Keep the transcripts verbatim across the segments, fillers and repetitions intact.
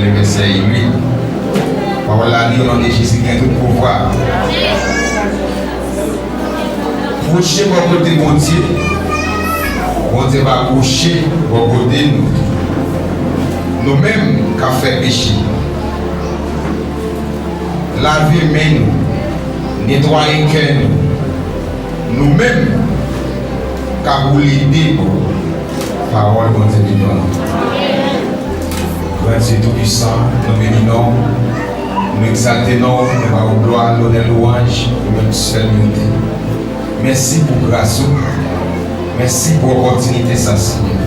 Vèsè uit. Pawòl la di, o non de Jezi ki gen tout pouvwa. Pwoche bò kote Bondye. Bondye va pwoche bò kote nou. Nou menm k ap fè peche. Lave men nou. Netwaye kè nou. Nou menm k ap woule de bò. Pawòl Bondye vivan. Gran Dye Toupisan, nou beni non w, nou egzalte non w, nou ba w glwa, lonè, lwanj, ou menm sèl merite. Mèsi pou gras ou, mèsi pou opòtinite sa, Senyè.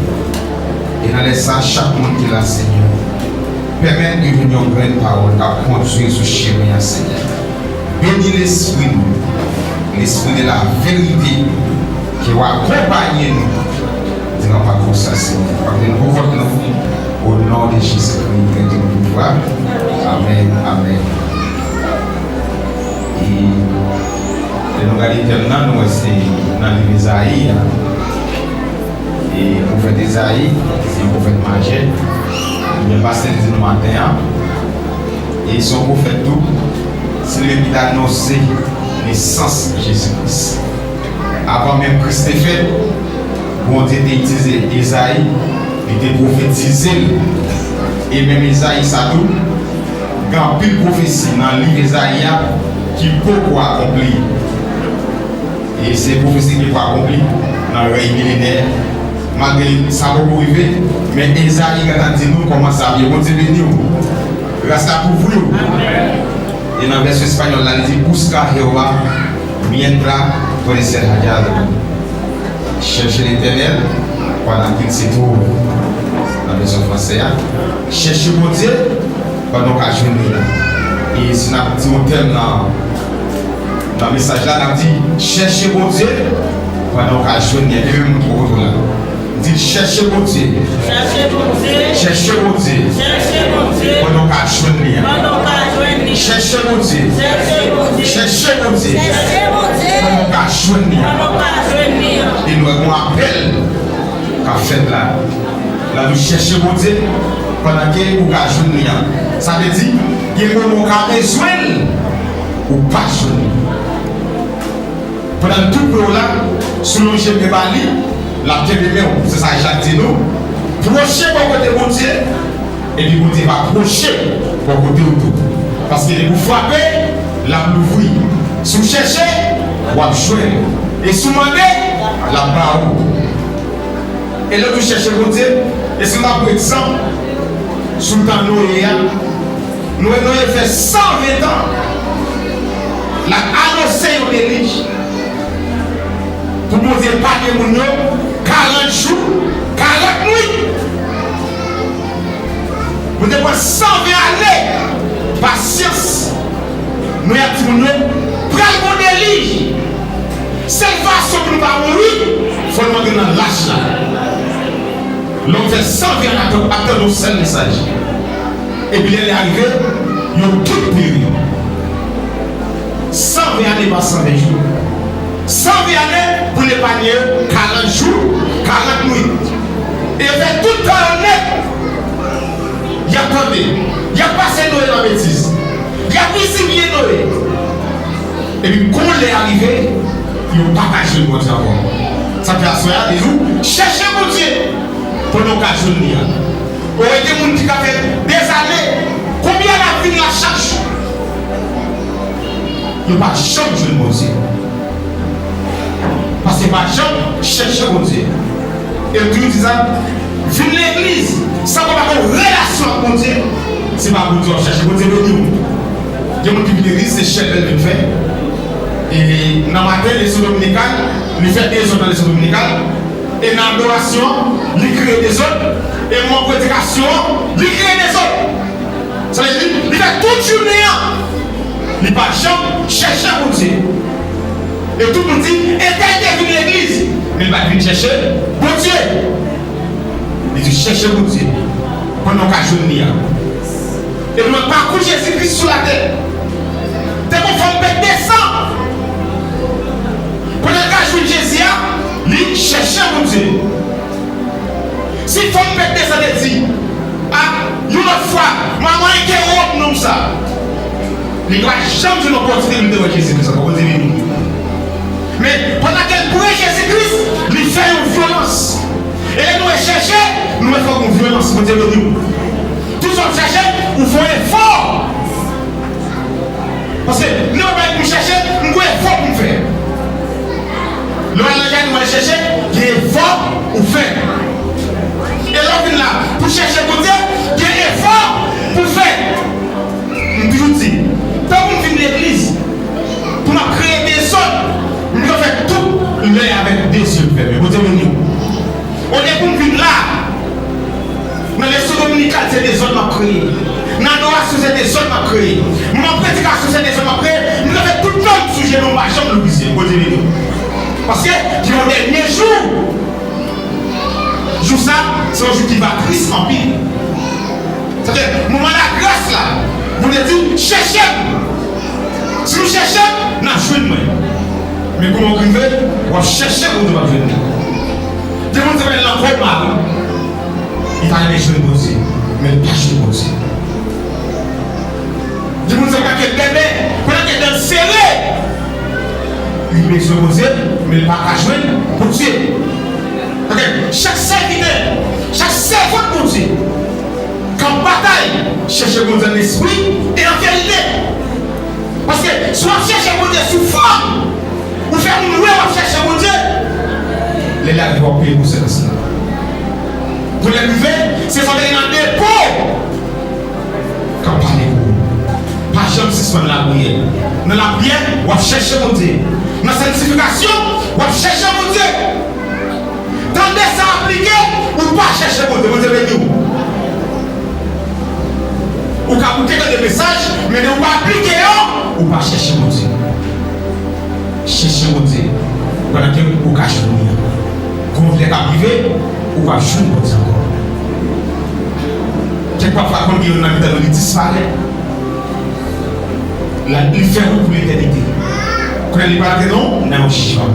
E nan lè sa, chak moun ki la, Senyè, pèmèt yo jwenn yon grenn pawòl k ap kondui yo sou chemen an, Senyè. Beni lespri nou, lespri de la verite, ke w akonpaye nou diran pakou sa, Senyè. Paske nou pou vòt nou, o non de Jezikri, ki gen tout pouvwa. Amèn, amèn. E lè nou gade tèm nan, nou wè se nan liv Ezayi a. E pwofèt Ezayi, se yon pwofèt majè. Ebyen, pastè di nou maten an, e se yon pwofèt tou, se li menm ki t anonse nesans Jezi Kris. Avan menm Kris te fèt, Bondye te itilize Ezayi, li te pwofetize l. E menm Ezayi sa tou, gen anpil pwofesi nan liv Ezayi a ki poko akonpli. E se pwofesi ki pou akonpli nan rèy milenè. Malgre sa poko rive, men Ezayi gentan di nou kòman sa ap ye. Bondye beni w. Gras la kouvri w. E nan vèsyon espanyòl la, li di, Busca a Jehová mientras puede ser hallado. Cherche l'Éternel pendant qu'il se trouve. Nan vèsyon fransè a, chèche Bondye pandan w ka jwenn li. E si n ap di yon tèm nan, nan mesaj la, n ap di, chèche Bondye pandan w ka jwenn li. Leve men w kote w la. Di, chèche Bondye. Chèche Bondye. Chèche Bondye. Chèche Bondye. Pandan w ka jwenn li an. Pandan w ka jwenn li an. Chèche Bondye. Chèche Bondye. Chèche Bondye. Chèche Bondye. Pandan w ka jwenn li an. Pandan w ka jwenn li an. E nou wè gon apèl k ap fèt la. L ap di w chèche Bondye pandan ke ou ka jwenn li an. Sa vle di, gen moman w ka bezwen l, ou pa jwenn li. Pandan l tou pre w la, si w lonje men ba li, l ap kenbe men w. Se sa Jak di nou. Pwoche bò kote Bondye, epi Bondye va pwoche bò kote w tou. Paske depi w frape, l ap louvri. Si w chèche, w ap jwenn. E si w mande, l ap ba ou. E lè nou chèche Bondye, e si nou ta pran egzanp sou tan Noye a, nou wè Noye fè san ven tan, l ap anonse yon delij pou Bondye epanye moun yo karant jou, karant nwit. Bondye pran san ven ane pasyans. Nou y ap di moun yo, pral gon delij. Sèl fason pou nou pa mouri, fò nou antre nan lach la. Lòm fè san ven ane ap tann yon sèl mesaj. Epi lè lè a rive, yo tout peri. San ven ane pa san ven jou. San ven ane pou l epanye yo karant jou, karant nwit. E yo fè tout tan yo nèt. Y ap tande. Y ap pase Noye nan betiz. Y ap rizibye Noye. Epi kou lè a rive, yo pa ka jwenn Bondye ankò. Sa fè aswè a, li di w, chèche Bondye pandan w ka jwenn li a. Ou wè gen moun ki ka fè dezane, konbyen ane ap vin la chak jou. Yo pa janm jwenn Bondye. Paske pa janm chèche Bondye. E m toujou di sa, vin legliz san ke w pa gen yon relasyon ak Bondye, se pa Bondye w ap chèche. Bondye beni w. Gen moun ki vin legliz, se chèlbè l vin fè. E nan maten, leson dominikal, li fè dezòd nan leson dominikal. E nan adorasyon, li kreye dezòd. E moman predikasyon, li kreye dezòd. Sa vle di, li fè tout jounen an, li pa janm chèche Bondye. E tout moun di, Etèl te vin legliz, men li pa t vin chèche Bondye. Li di, chèche Bondye pandan w ka jwenn li a. E nou wè pakou Jezi Kris sou latè. Te gon fanm pèt de san. Pandan l ka jwenn Jezi a, li chèche Bondye. Si fanm pèt de san te di, a, Yon lòt fwa, manman entèwonp nonm sa. Li pa janm jwenn opòtinite pou l te wè Jezi Kris ankò. Bondye beni w. Men, pandan ke l pre Jezi Kris, li fè yon vyolans. E lè nou wè chèche, nou wè fòk yon vyolans. Bondye beni w. Tout sa w chèche, ou fè yon efò. Paske lè w bay pou chèche, m gon efò pou m fè. Lè w al nan jaden, w al chèche, gen efò ou fè. E lè w vin la, pou chèche Bondye, gen efò pou fè. M toujou di, tan pou m vin legliz, pou m ap kreye dezòd, m dwe fè tout lè avèk de zye m fèmen. Bondye beni w. Olye pou m vin la, nan leson dominikal, se dezòd m ap kreye. Nan adorasyon, se dezòd m ap kreye. Moman predikasyon, se dezòd m ap kreye. M leve tout tan m sou jenou, m pa janm lou pye. Bondye beni w. Paske gen yon dènye jou. Jou sa, se yon jou ki va tris anpil. Sa vle di, moman lagras la, Bondye di, chèche m. Si nou chèche m, n ap jwenn mwen. Men kouman w rive, w ap chèche Bondye, w ap jwenn li. Gen moun se pa nan kòma, wi. Li ta renmen jwenn Bondye, men li pa jwenn Bondye. Gen moun se pa ke bèbè, pandan ke dan l sere. Li bezwen Bondye, men li pa ka jwenn Bondye. Paske chak sèvitè, chak sèvant Bondye k ap batay, chèche Bondye an lespri e an verite. Paske si w ap chèche Bondye sou fòm, ou fè moun wè w ap chèche Bondye, lè l rive w ap peye konsekans lan. Pou lè l rive, se sa w te gen nan depo k ap pale pou ou. Pa janm sispann lapriyè. Nan lapriyè, w ap chèche Bondye. Nan sanntifikasyon, w ap chèche Bondye. Tande sa aplike, ou pa chèche Bondye, Bondye beni w. Ou ka koute tande mesaj, men lè ou pa aplike yo, ou pa chèche Bondye. Chèche Bondye pandan ke ou ka jwenn li an. Gon lè k ap rive, ou p ap jwenn Bondye ankò. Kèk pafwa konn gen youn nan mitan nou, li disparèt. La, li fè wout pou letènite. Kounye a li pral antre non nan yon jijman.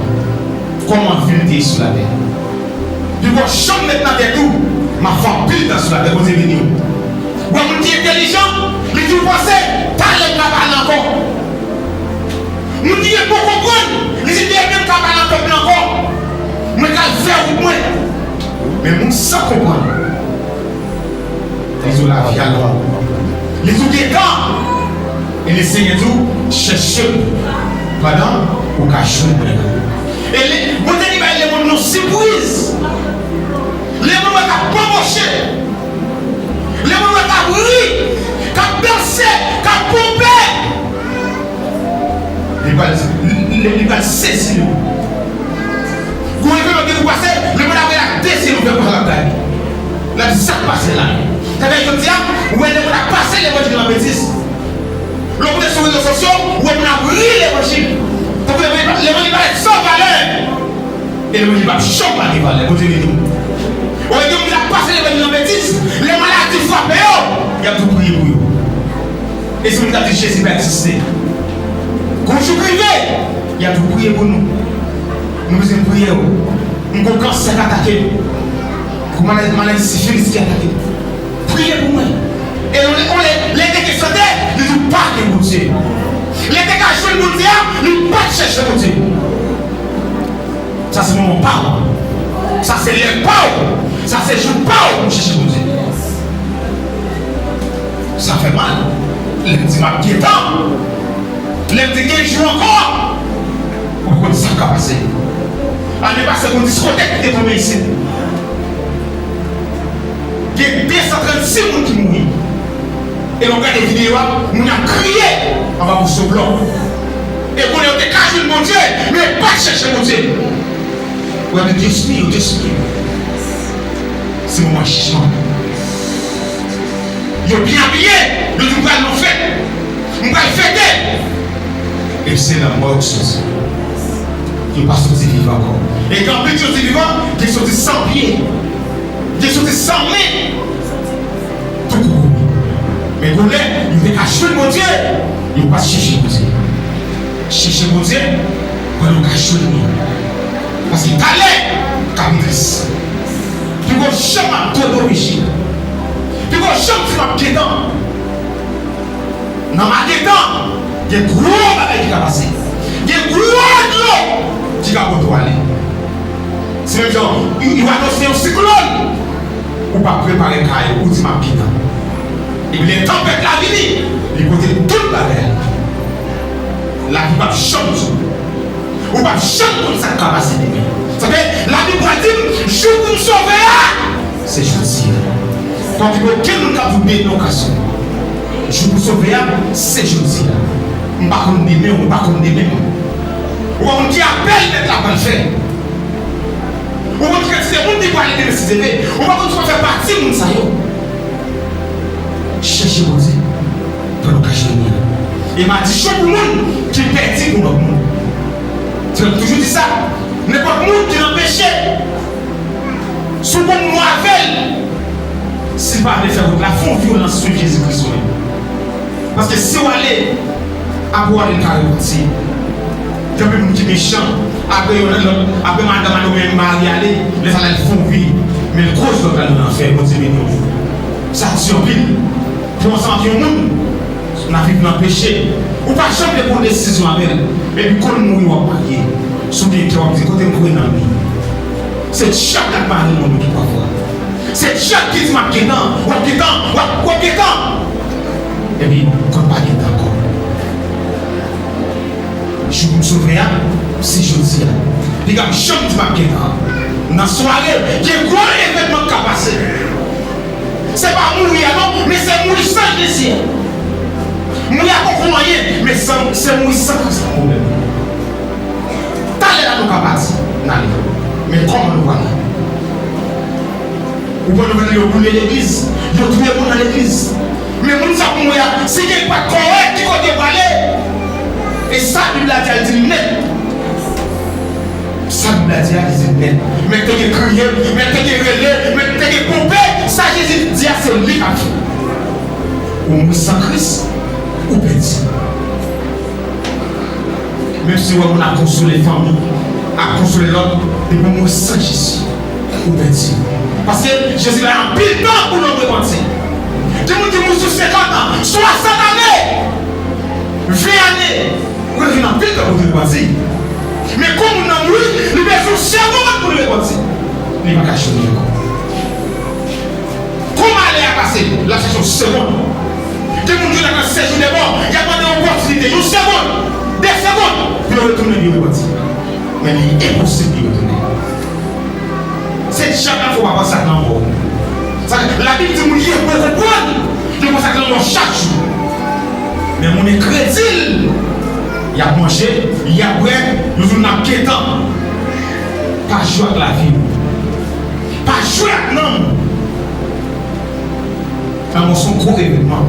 Kòman vi l te ye sou latè? Pi gwo chanm met nan tèt ou, m ap fè anpil tan sou latè, Bondye beni w. Bon, moun ki entèlijan, li di w panse, talè m ka pale ankò. Moun ki gen bon konprann, li di demen m ka pale ak pèp la ankò. Mwen ka fè wout mwen. Men moun san konprann, li di w lavi a long. Li di w gen tan. E Lesenyè di w, chèche m pandan ou ka jwenn mwen. E li, Bondye li bay lemonn yon sipriz. Lemonn wè k ap banboche. Lemonn wè k ap ri, k ap danse, k ap ponpe. Li pral, li, li pral sezi lemonn. Gon evenman ki pou pase, lemonn ap rele ak de zye louvè pou l ap gade. L ap di sa k pase la. Sa fè jodi a, ou wè lemonn ap pase levanjil nan betiz. Lè w koute sou rezo sosyo, ou wè moun ap ri levanjil. Tankou levanjil, levanjil parèt san valè. E levanjil p ap janm pa gen valè. Bondye beni w. Ou wè gen moun k ap pase levanjil nan betiz, lè maladi frape yo, y ap tou priye pou yo. E se moun k ap di Jezi pa egziste. Gon jou k rive, y ap tou priye pou nou. Nou bezwen priye w. M gon kansè k atake m. Gon maladi, maladi sifilis ki atake m. Priye pou mwen. E lè, lè, lè te gen sante, li di w pa gen Bondye. Lè te ka jwenn Bondye a, li pa t chèche Bondye. Sa se moman pa w. Sa se lè pa w. Sa se jou pa w pou chèche Bondye. Sa fè mal. Lè m di m ap gen tan. Lè m di gen jou ankò. Ou konn sa k ka pase. Ane pase, gon diskotèk ki te tonbe isit. Gen de san trannsis moun ki mouri. E lè w gade videyo a, moun ap kriye anba moso blòk. E kounye a yo te ka jwenn Bondye, men yo pa t chèche Bondye. Ou ap di, Dios mío, Dios mío. Se moman jijman. Yo byen abiye, yo di, "M pral nan fèt. M pral fete." Epi se lanmò yo k soti. Yo pa soti vivan ankò. E gen anpil ki soti vivan, ki soti san pye. Ki soti san men. Tout kouri. Men gon lè, yo te ka jwenn Bondye, yo pa t chèche Bondye. Chèche Bondye, pandan w ka jwenn li. Paske talè, ka pi tris. Pi gwo chanm ap dodo peche. Piko janm di m ap gentan. Nan magetan, gen gwo bagay ki ka pase. Gen gwo dlo ki ka pote w ale. Se menm jan, yo, yo anonse yon siklòn, ou pa prepare kay ou, ou di m ap gentan. Epi lè tanpèt la vini, li pote tout bagay. Lavi p ap janm di w. Ou p ap janm konn sa k ka pase demen. Sa fè, Labib pral di m, jou pou m sove a, se jodi a. Pa okipe okenn moun k ap di w demen ou ka sove. Jou pou sove a, se jodi a. M pa konn demen w, m pa konn demen m. Ou pa konn ki apèl Mèt la pral fè. Ou pa konn ki kantite moun ki pral ede mesye Dye. Ou pa konn si w ap fè pati moun sa yo. Chèche Bondye pandan w ka jwenn li an. E madichon pou moun ki pèdi pou lòt moun. Se m toujou di sa, nenpòt moun ki nan peche, si w gon mò avè l, si l pa vle fè wout la, fè yon vyolans swiv Jezi Kris ou menm. Paske si w ale, apre w ale, l ka repanti. Gen anpil moun ki mechan, apre yon lòt, apre madanm al oubyen mari ale, lè sa la, l fè yon vi, men l koz lòt la nan lanfè, Bondye beni w. Sa di anpil. Pou ansanm ak yon moun, n ap viv nan peche. Ou pa janm vle pran desizyon avè l. Epi kou l mouri, w ap marye. Si w gen kè, w ap di, kote m kouri nan li? Se dyab k ap mare moun yo tout pafwa. Se dyab ki di m ap gentan, w ap gentan, w ap, w ap gentan. Epi, kote pa gentan ankò. Jou pou m sove a, se jodi a. Piga m janm di m ap gentan. Nan sware, gen gwo evènman k ka pase. Se pa mouri a non, men se mouri san Jezi a. Mouri a poko anyen, men san, se mouri san Kris la pwoblèm. Talè la nou ka pati, n ale. Men kòman nou pral la? Ou konn nouvèl yo boule legliz, yo touye moun nan legliz. Men moun sa pou mouri a, si gen pa kòrèk, ki kote yo prale? E sa Bib la di a, l di l nèt. Sa Bib la di a, li di l nèt. Mèt te gen kriye, mèt te gen rele, mèt te gen ponpe. Sa Jezi di a, se li k ap fè. Ou mouri san Kris, ou pèdi. Menm si w wè moun ap konsole fanmi, ap konsole lòt, depi w mouri san Jezi, ou pèdi. Paske Jezi bay anpil tan pou lòm repanti. Gen moun ki mouri sou senkant an, swasant ane, ven ane, ou gen anpil tan pou te repanti. Men kou moun nan mouri, li bezwen yon segonn pou li repanti. Li pa ka jwenn li ankò. Kou malè a pase, l ap chèche yon segonn. Gen moun ki nan sejou de mò, y ap mande yon opòtinite, yon segonn, de segonn, pou yo retounen, pou yo repanti. Men li enposib pou yo retounen. Se dyab la fè w pa panse ak lanmò. Sa, Labib di moun ki poko pran, yo panse ak lanmò chak jou. Men moun enkredil, y ap manje, y ap bwè, yo di w n ap gentan. Pa jwe ak lavi w. Pa jwe ak nanm ou. Lanmò se yon gwo evènman.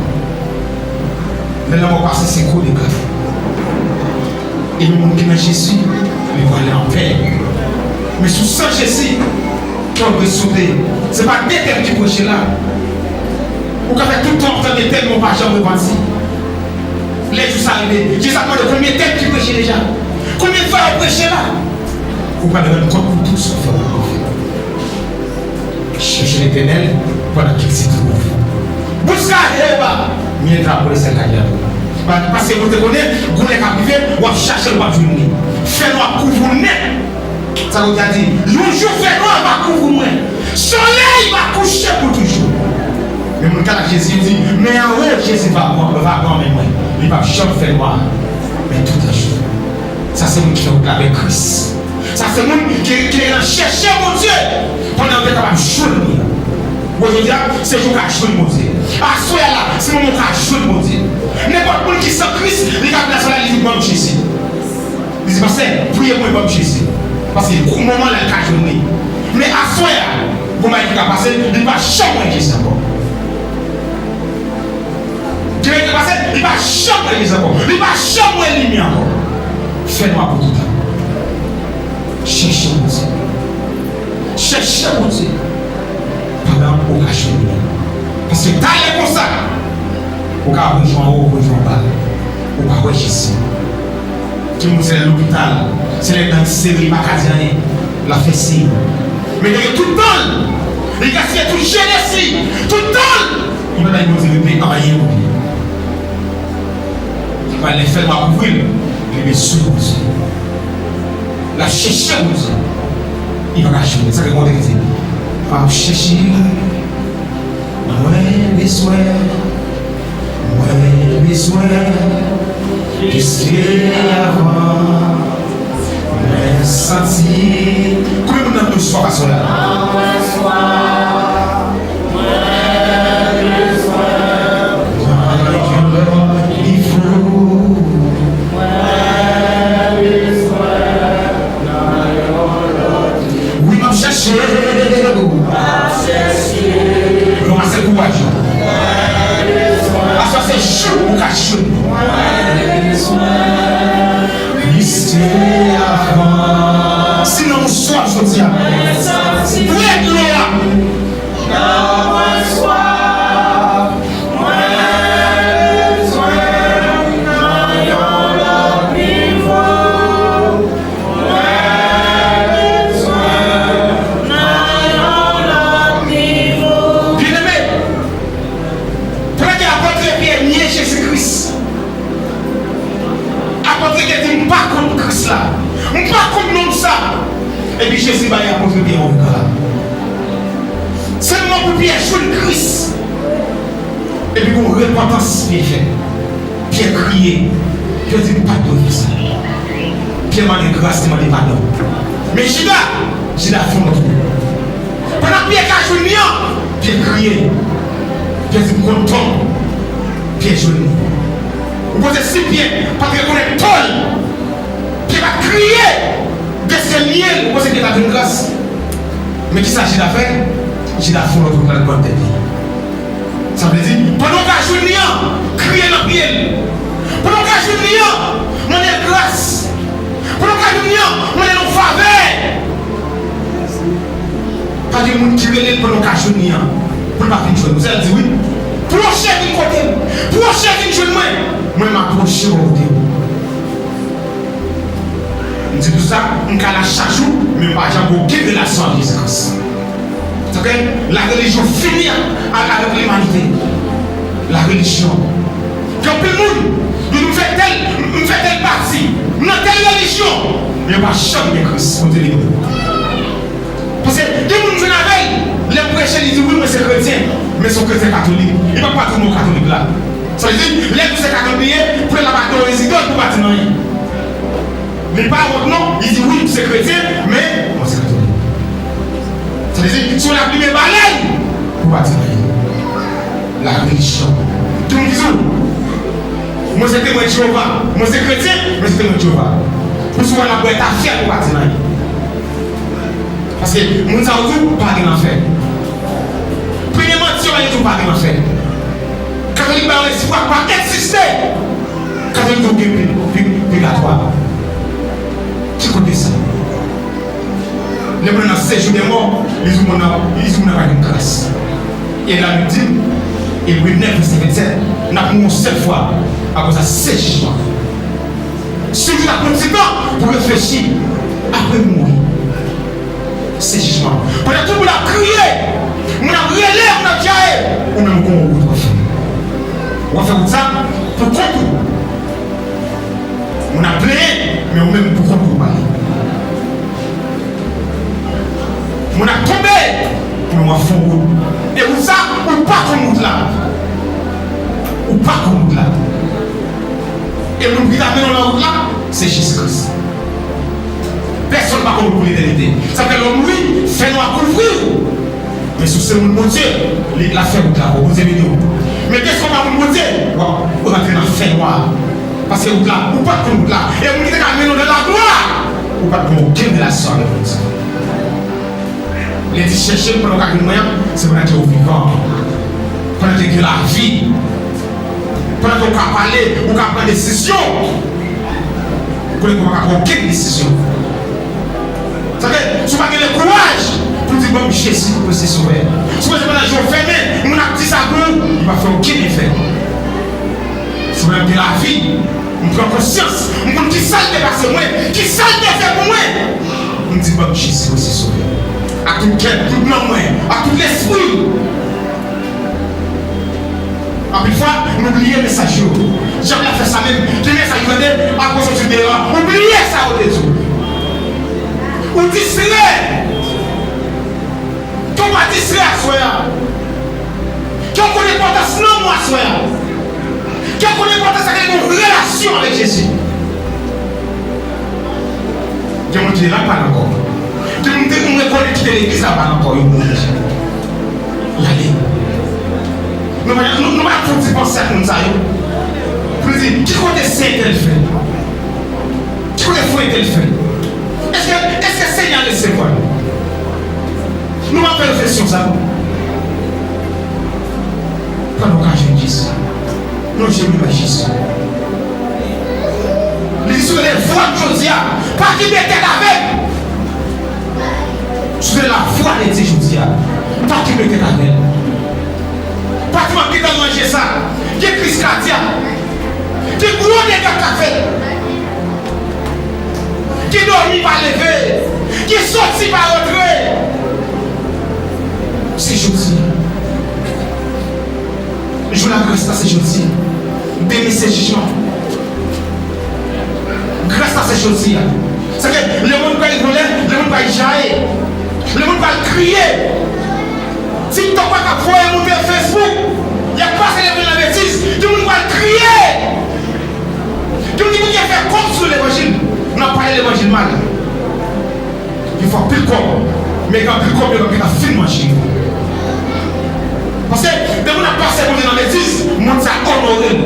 Lè lanmò pase, se gwo dega. E yon moun ki nan Jezi, li prale anpè. Men si w san Jezi, kè w dwe sote. Se pa de tèm ki preche la. Ou ka fè tout tan w ap tande tèm, men w pa janm repanti. Lè jou sa rive, Jezi ap mande konbyen tèm ki preche deja. Konbyen fwa yo preche la? Ou pral rann kont pou tout sa w fè pou Bondye. Chèche Letènèl pandan ke l se twouve. Buska heba mientras puede ser hallado. Pa-, paske nou te konnen, gwo lè k ap rive, w ap chache l, w ap jwenn li. Fènwa ap kouvri w nèt. Sa kote a di, yon jou fènwa va kouvri mwen. Solèy va kouche pou toujou. Men moun k al ak Jezi, yo di, men anwo, Jezi va pran, va pran men mwen. Li p ap janm fènwa. Men tout an jou. Sa se moun ki fè wout la avèk Kris. Sa se moun ki, ki nan chèche Bondye pandan yo te kapab jwenn li. Bon, jodi a, se jou w ka jwenn Bondye. Aswè a la, se moman w ka jwenn Bondye. Nenpòt moun ki san Kris, li ka vin aswè a, li di, ban m Jezi. Li di, pastè, priye pou mwen, ban m Jezi. Paske kou moman la, li ka jwenn li. Men aswè a, gon bagay ki ka pase, li pa janm wè Jezi ankò. Gen bagay ki pase, li pa janm wè Jezi ankò. Li pa janm wè limyè ankò. Fènwa pou toutan. Chèche Bondye. Chèche Bondye. Pandan ou ka jwenn li. Paske talè konsa, ou ka wè jou anwo, ou wè jou anba. Ou pa wè Jezi. Gen moun se lè lopital, se lè dan sere, li pa ka di anyen. L ap fè siy. Men gen tout tan l, li gaspiye tout jenès li, tout tan l. Li pa bay Bondye rete anyen pou li. Li pral lè fènwa kouvri l, li leve sou Bondye. L ap chèche Bondye. Li pa ka jwenn. Sa k Bondye di? M ap chèche. Mwen bezwen. Mwen bezwen. Plis ke avan. Mwen santi. Konbyen moun nan nou swaf aswè a? Wi, m ap chèche. Yo, pase kouraj. Aswè se jou ou ka jwenn. Mistè avan. Si nanm ou swaf jodi a, bwè dlo a. Byeneme, pandan ke apot Pyè nye Jezi Kris, apot Pyè di, "M pa konn Kris la, m pa konn nonm sa." Epi Jezi bay apot Pyè yon rega. Se moman pou Pyè jwenn Kris. Epi gon repantans Pyè fè. Pyè kriye. Pyè di, "M pa t dwe fè sa." Pyè mande gras, li mande padon. Men Jida, Jida fè yon lòt wout. Pandan Pyè ka jwenn li an, Pyè kriye. Pyè di, "M konn tò m." Pyè jwenn li. Ou panse si Pyè pa t rekonèt tò l, Pyè pa t kriye dèske l nye l, ou panse Pyè t ap jwenn gras? Men kisa Jida fè? Jida fè yon lòt wout, l al pran tèt li. Sa vle di, pandan w ka jwenn li an, kriye nan pye l. Pandan w ka jwenn li an, mande l gras. Pandan w ka jwenn li an, mande l yon favè. Pa gen moun ki rele l pandan w ka jwenn li an, pou l pa vin jwenn ou. Sa l di wi. Pwoche vin kote m. Pwoche vin jwenn mwen. Mwen m apwoche bò kote w. M di nou sa, m ka la chak jou, men m pa janm gen okenn relasyon ak Jezi Kris. Sa fè, larelijyon fini a, a, avèk limanite. Larelijyon. Gen anpil moun, yo di m fè tèl, m fè tèl pati, m nan tèl relijyon, men yo pa janm gen Kris kote li ye. Paske gen moun m jwenn avè l, lè m preche, li di, "Wi, mwen se kretyen, men se yon kretyen katolik." Li pa pral di w non katolik la. Sa vle di, lè l di w se katolik li ye, pou l la pa gen yon rezidans pou pa di l anyen. Li pa wont non, li di, "Wi, m se kretyen, men mwen se katolik." Sa vle di, si w la plimen balèn, pou pa di l anyen. Larelijyon. Gen moun ki di w, "Mwen se Temwen Jewova, mwen se kretyen, mwen se Temwen Jewova." Pou si w la bwè tafya, pou pa di l anyen. Paske moun sa yo di w pa gen lanfè. Premye manti yo ba yo di w pa gen lanfè. Katolik ba yo espwa pa egziste. Katolik di w gen pi, pi, pigatwa. Ki kote sa? Lè moun nan sejou dè mò, li di w moun nan, li di w moun nan pa gen gras. E Labib di n, Ebre nèf, vèsè vennsèt, n ap mouri yon sèl fwa, apre sa, se jijman. Sijou la pran ti tan pou reflechi. Apre mouri, se jijman. Pandan tout moun ap kriye, moun ap rele, moun ap djaye, ou menm ou gon wout w ap fè. W ap fè wout sa pou kont ou. Moun ap plenyen, men ou menm pou kont ou w ale. Moun ap tonbe, ou menm w ap fè wout. E wout sa, ou pa konn wout la. Ou pa konn wout la. E moun ki ta mennen w nan wout la, se Jezi Kris. Pèsonn pa konn wout pou letènite. Sa fè lè w mouri, fènwa kouvri w. Men si w se moun Bondye, li, l ap fè wout la pou w. Bondye beni w. Men dèske w pa moun Bondye, w ap rantre nan fènwa. Paske wout la, ou pa t konn wout la. E moun ki te ka mennen w nan laglwa, ou pa t gen okenn relasyon avèk Bondye. Lè di chèche m pandan w ka jwenn mwen an, se pandan ke w vivan. Pandan ke gen lavi. Pandan ke w ka pale, ou ka pran desizyon. Konnen ke w pa ka pran okenn desizyon. Sa vle, si w pa gen le kouraj pou di, "Ban m Jezi pou se sovè." Si w panse pandan je w fèmen, moun ap di sa pou ou, li pa fè okenn efè. Si w menm gen lavi, m pran konsyans, m konn kisa l te pase mwen, kisa l te fè pou mwen. M di, "Ban m Jezi pou se sovè." Ak tout kè, tout nanm mwen, ak tout lespri m. Anpil fwa, nou bliye mesaj yo. Dyab la fè sa menm. Gen mesaj ou tande, apre w soti deyò a, ou bliye sa yo te di w. Ou distrè. Ke w pa distrè aswè a. Ke w konn enpòtans nanm ou aswè a. Ke w konn enpòtans sa ke gen yon relasyon avèk Jezi. Gen moun ki te la, pa la ankò. Gen moun te, moun rekonèt ki te legliz la, pa la ankò, yo mouri. Y ale. Nou pa, nou, nou pa fouti panse ak moun sa yo. Pou nou di, ki kote sè entèl fè? Ki kote frè entèl fè? Èske, èske Senyè a resevwa l? Nou pa fè refleksyon sa, non? Pandan w ka jwenn Jezi. Non, jwenn Jezi. Li di, si w leve jodi a, pa kenbe tèt avèg. Si w gen lavwa de Dye jodi a, pa kenbe tèt avèg. Pa di, "M ap gentan ranje sa." Gen kriz kadyak. Gen gwo dega k ap fèt. Gen dòmi pa leve. Gen soti pa rantre. Se jodi a. Jou lagras la se jodi. Demen se jijman. Gras la se jodi a. Sa ke lemonn pral vole, lemonn pral jaye, lemonn pral kriye. TikTok pa ka voye moute Facebook. Y ap pase levanjil nan betiz. Gen moun pral kriye. Gen moun ki pou fè kòb sou levanjil. N ap pale levanjil mal. Gen fwa pil kòb, men gen anpil kòb yo k ap gentan fin manje yo. Paske depi moun ap pase Bondye nan legliz, moun sa onore l.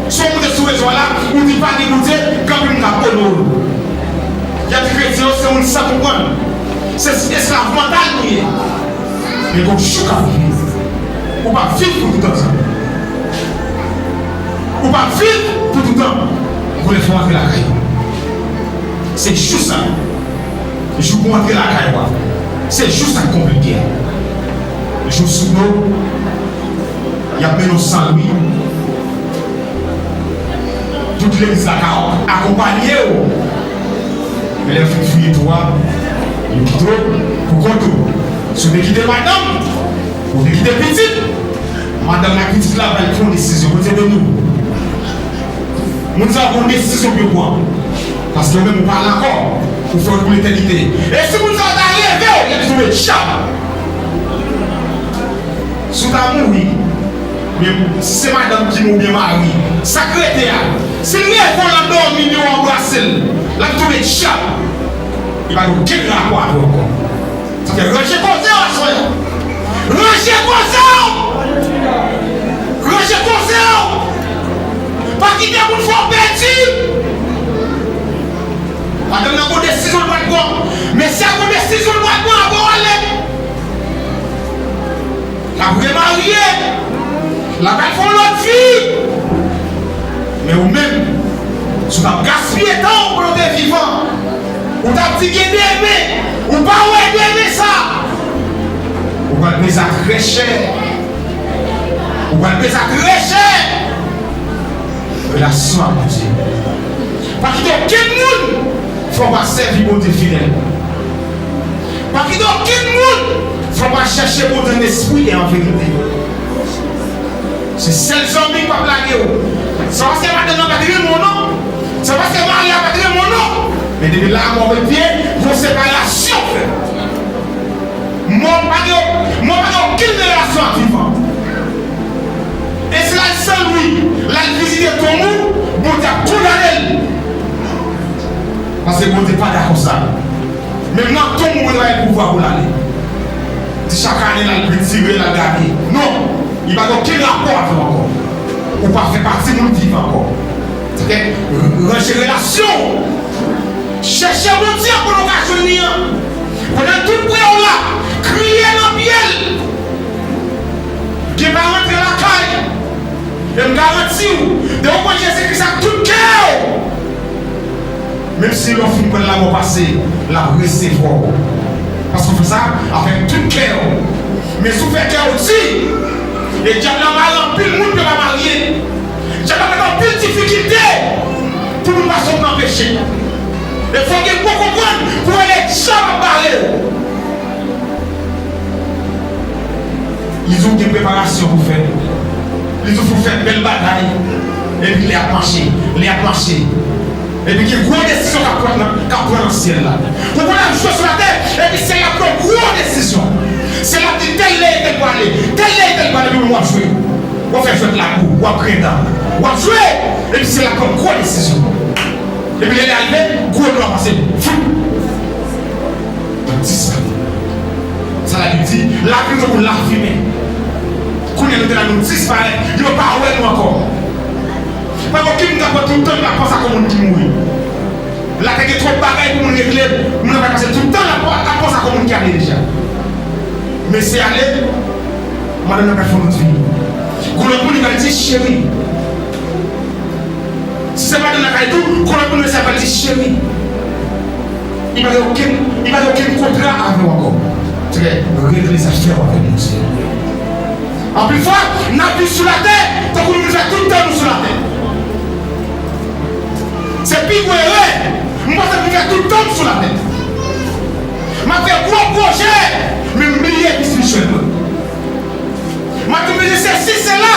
Si w monte sou rezo a la, ou di pa gen Bondye, gen anpil moun k ap onore w. Y ap di kretyen yo se moun san konprann. Se esklav mantal nou ye. Men gon jou k ap rive. Ou p ap viv pou toutan sa. Ou p ap viv pou toutan. Gon lè fò w antre lakay ou. Se jou sa. Jou pou w antre lakay ou a. Se jou sa k konplike a. Jou sou do, y ap mennen w San Lwi. Tout legliz la ka akonpanye w. Men lè yo fin fouye tou a, yo kite w pou kont ou. Si w te kite madanm, ou te kite pitit, madanm ak pitit la pral pran yon desizyon. Bondye beni w. Moun sa yo pran yon desizyon pou yo pran. Paske yo menm yo pa la ankò. Ou fè yo pou letènite. E si moun sa yo ta leve w, y ap di w, "Mechan!" Si w ta mouri, men si se madanm ki mouri oubyen mari, sa k rete a, si l leve w nan dòmi li, w anbrase l, l ap di w, "Mechan!" Li pa gen okenn rapò avè w ankò. Sa fè ranje koze w aswè a. Ranje koze w! Ranje koze w! Pa kite moun fè w pèdi! Madanm nan gon desizyon l pral pran. Mesye a gon desizyon l pral pran avan w ale. L ap remarye. L ap al fè yon lòt vi. Men ou menm, si w t ap gaspiye tan w pandan w te vivan, ou t ap di gen demen, ou pa wè demen sa. Ou pral peye sa trè chè. Ou pral peye sa trè chè. Relasyon ak Bondye. Pa kite okenn moun fè w pa sèvi Bondye fidèl. Pa kite okenn moun fè w pa chèche Bondye an espri e an verite. Se sèl zanmi k p ap lage w. Se pa paske madanm nan pa t renmen w non. Se pa paske mari a pa t renmen w non. Men depi lanmò met pye, yon separasyon fèt. Mò pa gen, mò pa gen okenn relasyon ak vivan. E si l al San Lwi, l al vizite tonm ou, Bondye ap kondane l. Paske Bondye pa dakò sa. Menm nan tonm ou, Bondye pa gen pouvwa pou l ale. Di chak ane l al retire, l al gade. Non, li pa gen okenn rapò avè w ankò. Ou pa fè pati moun vivan ankò. Oke? Ranje relasyon w. Chèche Bondye pandan w ka jwenn li an. Pandan l tout pre w la, kriye nan pye l. Gen pa rantre lakay. E m garanti w, depi w pran Jezi Kris ak tout kè w, menm si lè w fin pran l, lanmò pase, l ap resevwa w. Paske w fè sa avèk tout kè w. Men si w fè kè w di, e dyab la mare anpil moun pou yo pa marye. Dyab la mete anpil difikilte pou moun pa sot nan peche. E fò w gen bon konprann pou wè lè dyab ap bare w. Li di w gen preparasyon pou fè. Li toujou fè bèl bagay. Epi lè ap mache, lè ap mache. Epi gen gwo desizyon k ap pran nan, k ap pran nan syèl la. Ou konn ap jwe sou latè, epi syèl la pran gwo desizyon. Syèl la di tèl lè e tèl pwale, tèl lè e tèl pwale, epi w ap jwe. W ap fè jwèt lakou, w ap grendan, w ap jwe, epi syèl la pran gwo desizyon. Epi lè lè a rive, gwo dlo a pase. Fou! Nan disparèt. Sa Labib di, lavi tankou lafimen. Kounye a nou te la nou disparèt, yo pa wè nou ankò. Pa gen okenn moun k ap pran tout tan l ap panse ak yon moun ki mouri. Latè gen twòp bagay pou moun regle, moun nan pa pase tout tan l ap ap panse ak yon moun ki ale deja. Mesye ale, madanm nan pral fè yon lòt vi. Gon lòt moun li pral di cheri. Si se madanm nan k ale tou, gon lòt moun mesye a pral di cheri. Li pa gen okenn, li pa gen okenn kontra avè w ankò. Trè, regle zafè w avèk Bondye. Anpil fwa, n ap viv sou latè tankou nou vin fè tout tan nou sou latè. Se pi gwo erè. M panse m vin fè tout tan m sou latè. M ap fè gwo pwojè, men m bliye vi espirityèl mwen. M ap di, "M bezwen sesi, sela,"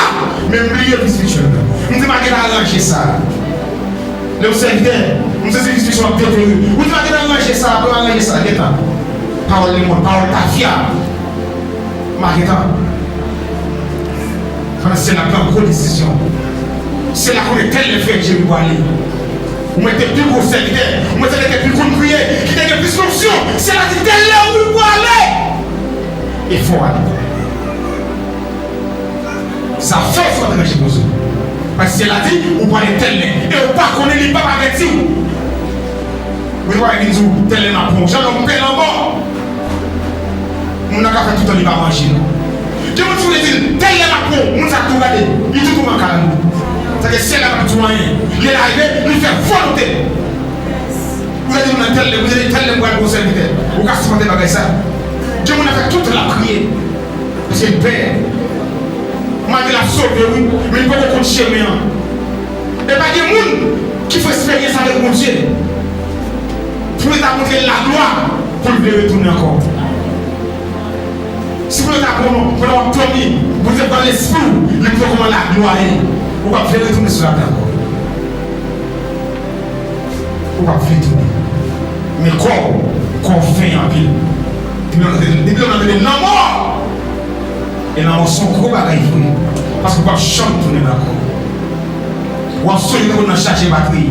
men m bliye vi espirityèl mwen. M di, "M a gentan aranje sa." Lè yon sèvitè, m sezi vi espirityèl ap detere. Ou di, "M a gentan aranje sa, apre m aranje sa." Gentan. Pawòl lemonn, pawòl tafya. M a gentan. Pandan syèl la pran gwo desizyon. Syèl la konnen tèl lè frè Jerry pwale. Ou mete pi gwo sèvitè, ou mete nèg ki pi konn priye, ki te gen plis fonksyon. Syèl la di tèl lè wi pwale. E fò ale. Zafè w sou antre nan je poze. Paske syèl la di ou pwale tèl lè. E ou pa konnen li p ap avèti w. Ou te pral vin di w, "Tèl lè m ap pran w." Jan lòm pè lanmò. Moun nan ka fè tout tan li pa manje. Gen moun si w te di l, "Tèl lè m ap pran w," moun sa tou gade, li tou touman kalalou. Sa ke syèl la pa di w anyen. Lè l arive, li fè volonte l. Ou te di moun nan, "Tèl lè, ou te di tèl lè m pral pran w sèvitè." Ou ka sipòte bagay sa. Gen moun nan fè tout tan l ap kriye. Paske l pè. Malgre l ap sove, wi, men li poko konn chemen an. E pa gen moun ki fè eksperyans avèk Bondye pou yo ta montre l laglwa pou l vle retounen ankò. Si pou yo ta pran w pandan w ap dòmi, Bondye pran lespri w, li montre w kòman laglwa ye, ou p ap vle retounen sou latè ankò. Ou p ap vle tounen. Men kò w, kò w fen anpil. Depi lè w nan tande, depi lè w nan tande lanmò, e lanmò se yon gwo bagay vre. Paske w p ap janm tounen ankò. W ap sonje tankou nan chaje batri.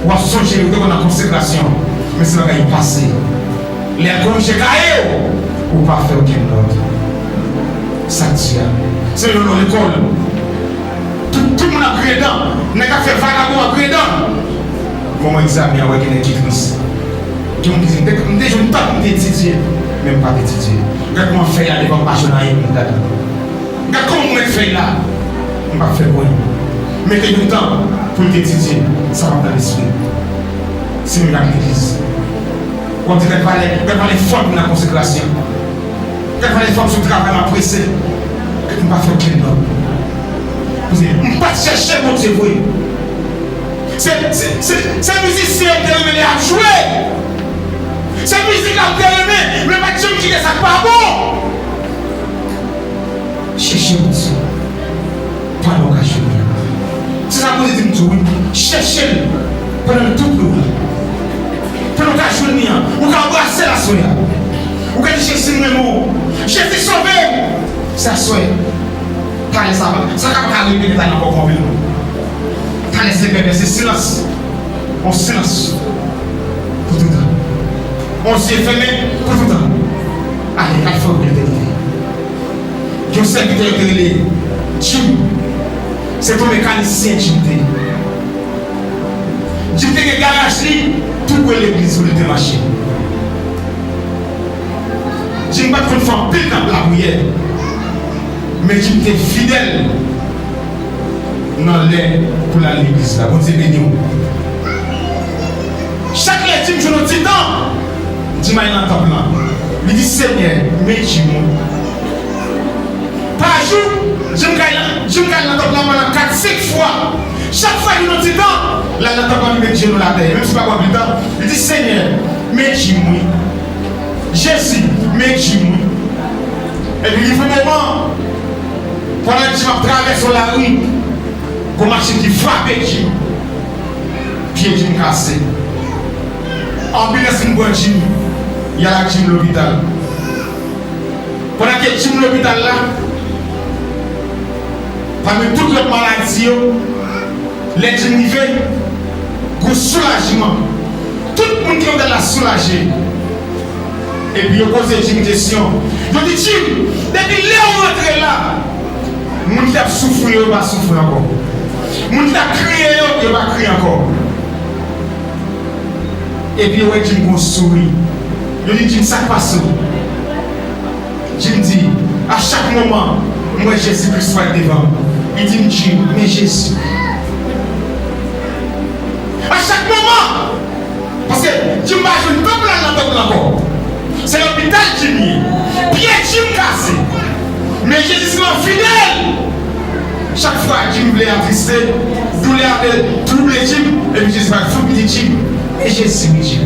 W ap sonje tankou nan konsekrasyon. Men se bagay pase. Lè l korije kaye w, ou pa fè okenn nòt. Sa k di a? Se yon non lekòl. Tout, tout moun ap gredan. Nèg ap fè vagabon ap gredan. Moman egzamen an, wè gen nèg ki tris. Gen moun ki di, "M te, m te jwenn tan pou m te etidye, men m pa t etidye. Gad kòman fèy la devan m pa jwenn anyen pou m gade." Gad kòman ou mèt fèy la. M p ap fè pwen. Mete yon tan pou l te etidye. Sa p ap nan lespri. Se menm jan ak legliz. W ap di gad valè, gad valè fòm nan konsekrasyon. Gad valè fòm sou travay m ap prese. Gad m pa fè okenn nòt. Paske m pa t chèche Bondye vre. Se, se, se, se mizisyen m te renmen lè y ap jwe. Se mizik la m te renmen, men m pa t janm kite sa k pa bon. Chèche Bondye pandan w ka jwenn li. Se sa Bondye di m di w wi. Chèche l pandan l tou pre w la. Pandan w ka jwenn li an, ou ka anbrase l aswè a. Ou ka di, "Jezi, m renmen w. Jezi, sove m." Se aswè. Talè sa, sa ka pa ka repete talè ankò pou anpil moun. Talè se pèpè, se silans. On silans pou toutan. On zye fèmen pou toutan. Ale, al fè wout letènite. Gen yon sèvitè yo te rele Jim. Se te yon mekanisyen Jim te ye. Jim te gen garaj li tou pre legliz kote l te mache. Jim pa t konn fè anpil tan lapriyè, men Jim te fidèl nan lè pou l al legliz la. Bondye beni w. Chak lè Jim jwenn yon ti tan, Jim al nan tanp lan. Li di, "Senyè, men Jim wi." Pa jou, Jim ka al nan, Jim ka al nan tanp lan pandan kat, senk fwa. Chak fwa li jwenn yon ti tan, l al nan tanp lan, li met jenou l atè. Menm si pa pran anpil tan, li di, "Senyè, men Jim wi. Jezi, men Jim wi." Epi rive yon moman, Pandan Jim ap travèse yon lari, gon machin ki frape Jim. Pye Jim kase. Anbilans vin pran Jim, y al ak Jim lopital. Pandan ke Jim lopital la, pami tout lòt maladi yo, lè Jim rive, gon soulajman. Tout moun ki lopital la soulaje. Epi yo poze Jim kesyon. Yo di, Jim, depi lè w rantre la, moun ki t ap soufri yo, yo pa soufri ankò. Moun ki t ap kriye yo, yo pa kriye ankò. Epi yo wè Jim gon souri. Yo di, Jim, sa k pase w? Jim di, a chak moman, m wè Jezi Kris parèt devan m. Li di m, Jim, men Jezi. A chak moman, paske Jim pa jwenn tanp la nan tanp la ankò. Se lopital Jim ye. Pye Jim kase. Men Jezi sèlman fidèl. Chak fwa Jim vle atriste, doulè a vle twouble Jim, epi Jezi pa fout li di Jim, men Jezi wi Jim.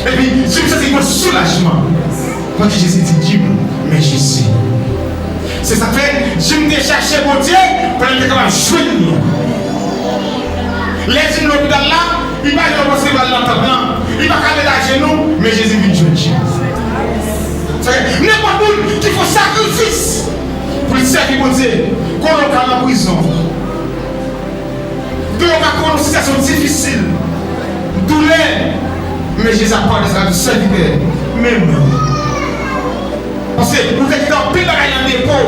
Epi Jim santi yon soulajman. Paske Jezi di Jim, men Jezi. Se sa k fè Jim te chache Bondye pou l te kapab jwenn li. Lè Jim lopital la, li pa gen yon pòs li pral nan tanp lan. Li pa ka met ajenou, men Jezi vin jwenn Jim. Sa fè nenpòt moun ki fè sakrifis pou l sèvi Bondye, konnen w ka nan prizon. Gen yon ka konnen yon sitiyasyon difisil, doulè, men Jezi ap pale sa di sèvitè, men mwen. Paske ou te kite anpil bagay nan depo.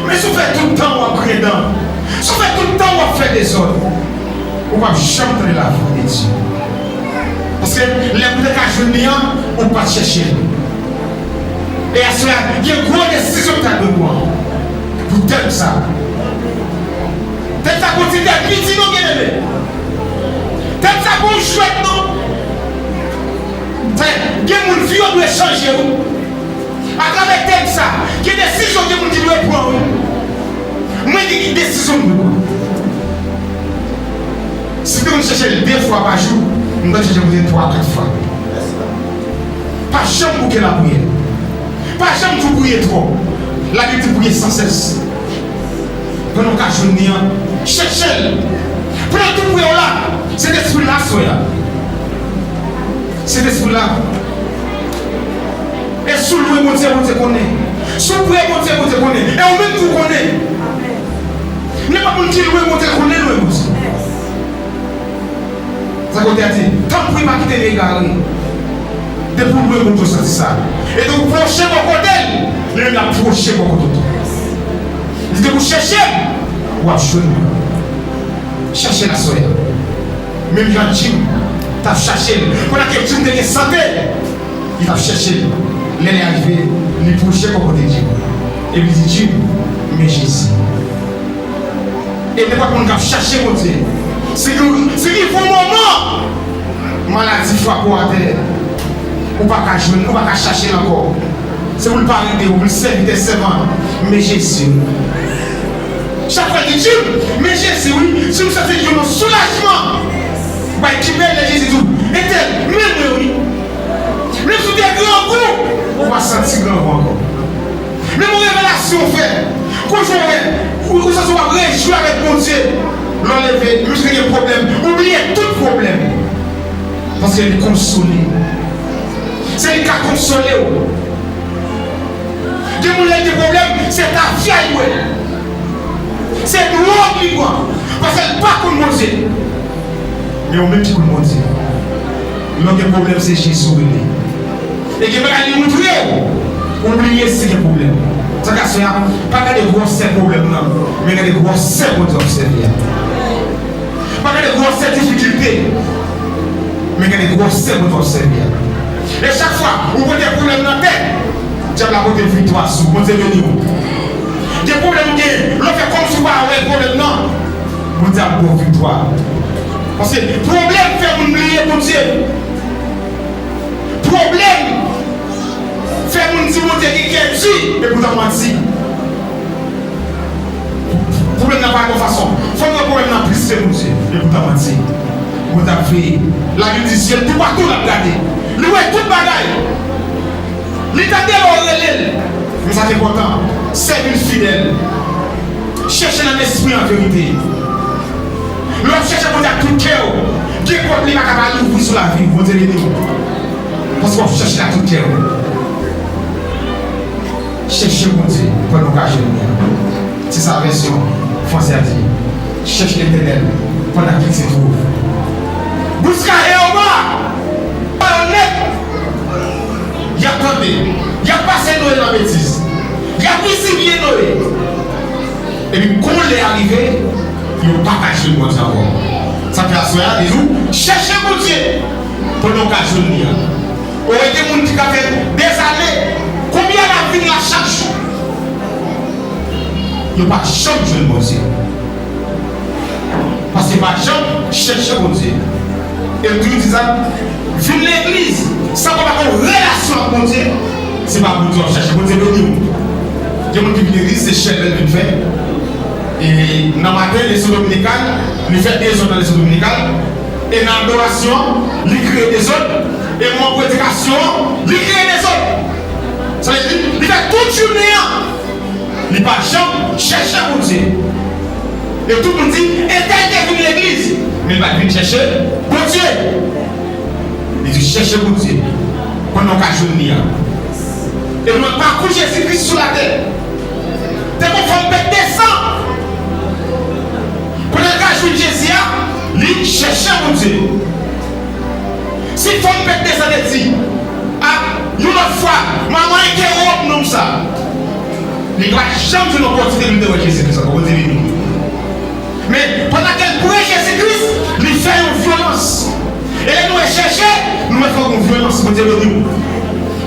Men si w fè tout tan w ap griyen dan, si w fè tout tan w ap fè dezòd, ou p ap janm tande lavwa de Dye. Paske lè ou te ka jwenn li an, ou pa t chèche l. E aswè a, gen gwo desizyon ki ta dwe pran pou tèm sa. Tèm sa pa yon ti tèm piti non, byeneme. Tèm sa pa yon jwèt non. Sa, gen moun vi yo dwe chanje wi. Atravè tèm sa, gen desizyon gen moun ki dwe pran wi. Mwen gen ki desizyon m dwe pran. Si m te konn chèche l de fwa pa jou, m t ap chèche l poutèt twa, kat fwa. Pa janm bouke lapriyè. Pa janm di w priye twòp. Labib di priye san sès. Pandan w ka jwenn li an, chèche l. Pandan w tou priye w la, Sentespri la aswè a. Sentespri la. E si w lwe Bondye, Bondye konnen. Si w priye Bondye, Bondye konnen. E ou menm tou konnen. Nenpòt moun ki lwe Bondye konnen lwe Bondye. Sa kote a di, tanpri pa kite m egare. Depi w lwe Bondye w santi sa. E depi w pwoche bò kote l, li menm l ap pwoche bò kote w tou. Li di depi w chèche m, w ap jwenn mwen. Chèche l aswè a. Menm jan Jim t ap chache l. Pandan ke Jim te gen sante, li t ap chèche l. Lè lè a rive, li pwoche bò kote Jim. Epi li di, Jim, men Jezi. E nenpòt moun k ap chache Bondye, si gen, si gen yon moman maladi frape w atè, ou pa ka jwenn, ou pa ka chache l ankò. Se pou l parèt de ou, pou l sèvitè sèvant, men Jezi wi. Chak fwa l di Jim, men Jezi wi, Jim santi yon soulajman. Bay ki bèl lè Jezi di w, entèl, men mwen wi. Menm si w te grangou, ou pa santi grangou ankò. Menm yon revelasyon w fè, kote w wè, ou, ou santi w ap rejwi avèk Bondye. Lè w leve, menm si w te gen pwoblèm, ou bliye tout pwoblèm. Paske li konsole. Se li k ka konsole w. Gen moun lè l gen pwoblèm, se tafya l bwè. Se dwòg li pran. Paske l pa konn Bondye. Men ou menm ki konn Bondye. Lè w gen pwoblèm, se Jezi w rele. E gen bagay li moutre w, ou bliye si gen pwoblèm. Sa k aswè a, pa gade gwosè pwoblèm nan, men gade gwosè Bondye w ap sèvi a. Pa gade gwosè difikilte, men gade gwosè Bondye w ap sèvi a. E chak fwa ou pote pwoblèm nan tèt, dyab la pote viktwa sou ou. Bondye beni w. Gen pwoblèm ou genyen, lè w fè kòmsi w pa wè pwoblèm nan, Bondye ap ba w viktwa. Paske pwoblèm fè moun bliye Bondye. Pwoblèm fè moun di Bondye gen kè di, e poutan manti. Pwoblèm nan pa yon fason. Fò nou wè pwoblèm nan plis ke Bondye, e poutan manti. Bondye ap veye. Labib di, zye l toupatou l ap gade. Li wè tout bagay. Li tande lè w rele l. Men sa k enpòtan, Sèvi l fidèl. Chèche l an espri, an verite. Lè w ap chèche Bondye ak tout kè w, gen pòt li pa ka pa louvri sou lavi w. Bondye beni w. Paske w ap chèche l ak tout kè w. Chèche Bondye pandan w ka jwenn li an. Se sa vèsyon fransè a di. Cherche l'Éternel pendant qu'il se trouve. Busca Jehová. Yo nèt. Y ap tande. Y ap pase Noye nan betiz. Y ap rizibye Noye. Epi kou lè a rive, yo pa ka jwenn Bondye ankò. Sa fè aswè a, li di w, chèche Bondye pandan w ka jwenn li an. Ou wè gen moun ki ka fè dèzane, konbyen l ap vin la chak jou. Yo pa janm jwenn Bondye. Paske yo pa janm chèche Bondye. E m toujou di sa, vin legliz san ke w pa gen yon relasyon ak Bondye, se pa Bondye w ap chèche. Bondye beni w. Gen moun ki vin legliz, se chèlbè l vin fè. E nan maten, leson dominikal, li fè dezòd nan leson dominikal. E nan adorasyon, li kreye dezòd. E moman predikasyon, li kreye dezòd. Sa vle di, li fè tout jounen an. Li pa janm chèche Bondye. E tout moun di, entèl te vin legliz, men li pa t vin chèche Bondye. Li di, chèche Bondye pandan w ka jwenn li an. E nou wè pakou Jezi Kris sou latè. Te gon fanm pèt de san. Pandan l ka jwenn Jezi a, li chèche Bondye. Si fanm pèt de san te di, a, yon lòt fwa, manman entèwonp nonm sa, li pa t janm jwenn opòtinite pou l te wè Jezi Kris ankò. Bondye beni w. Men, pandan ke l pre Jezi Kris, li fè yon vyolans. E lè nou wè chèche, nou wè fòk yon vyolans. Bondye beni w.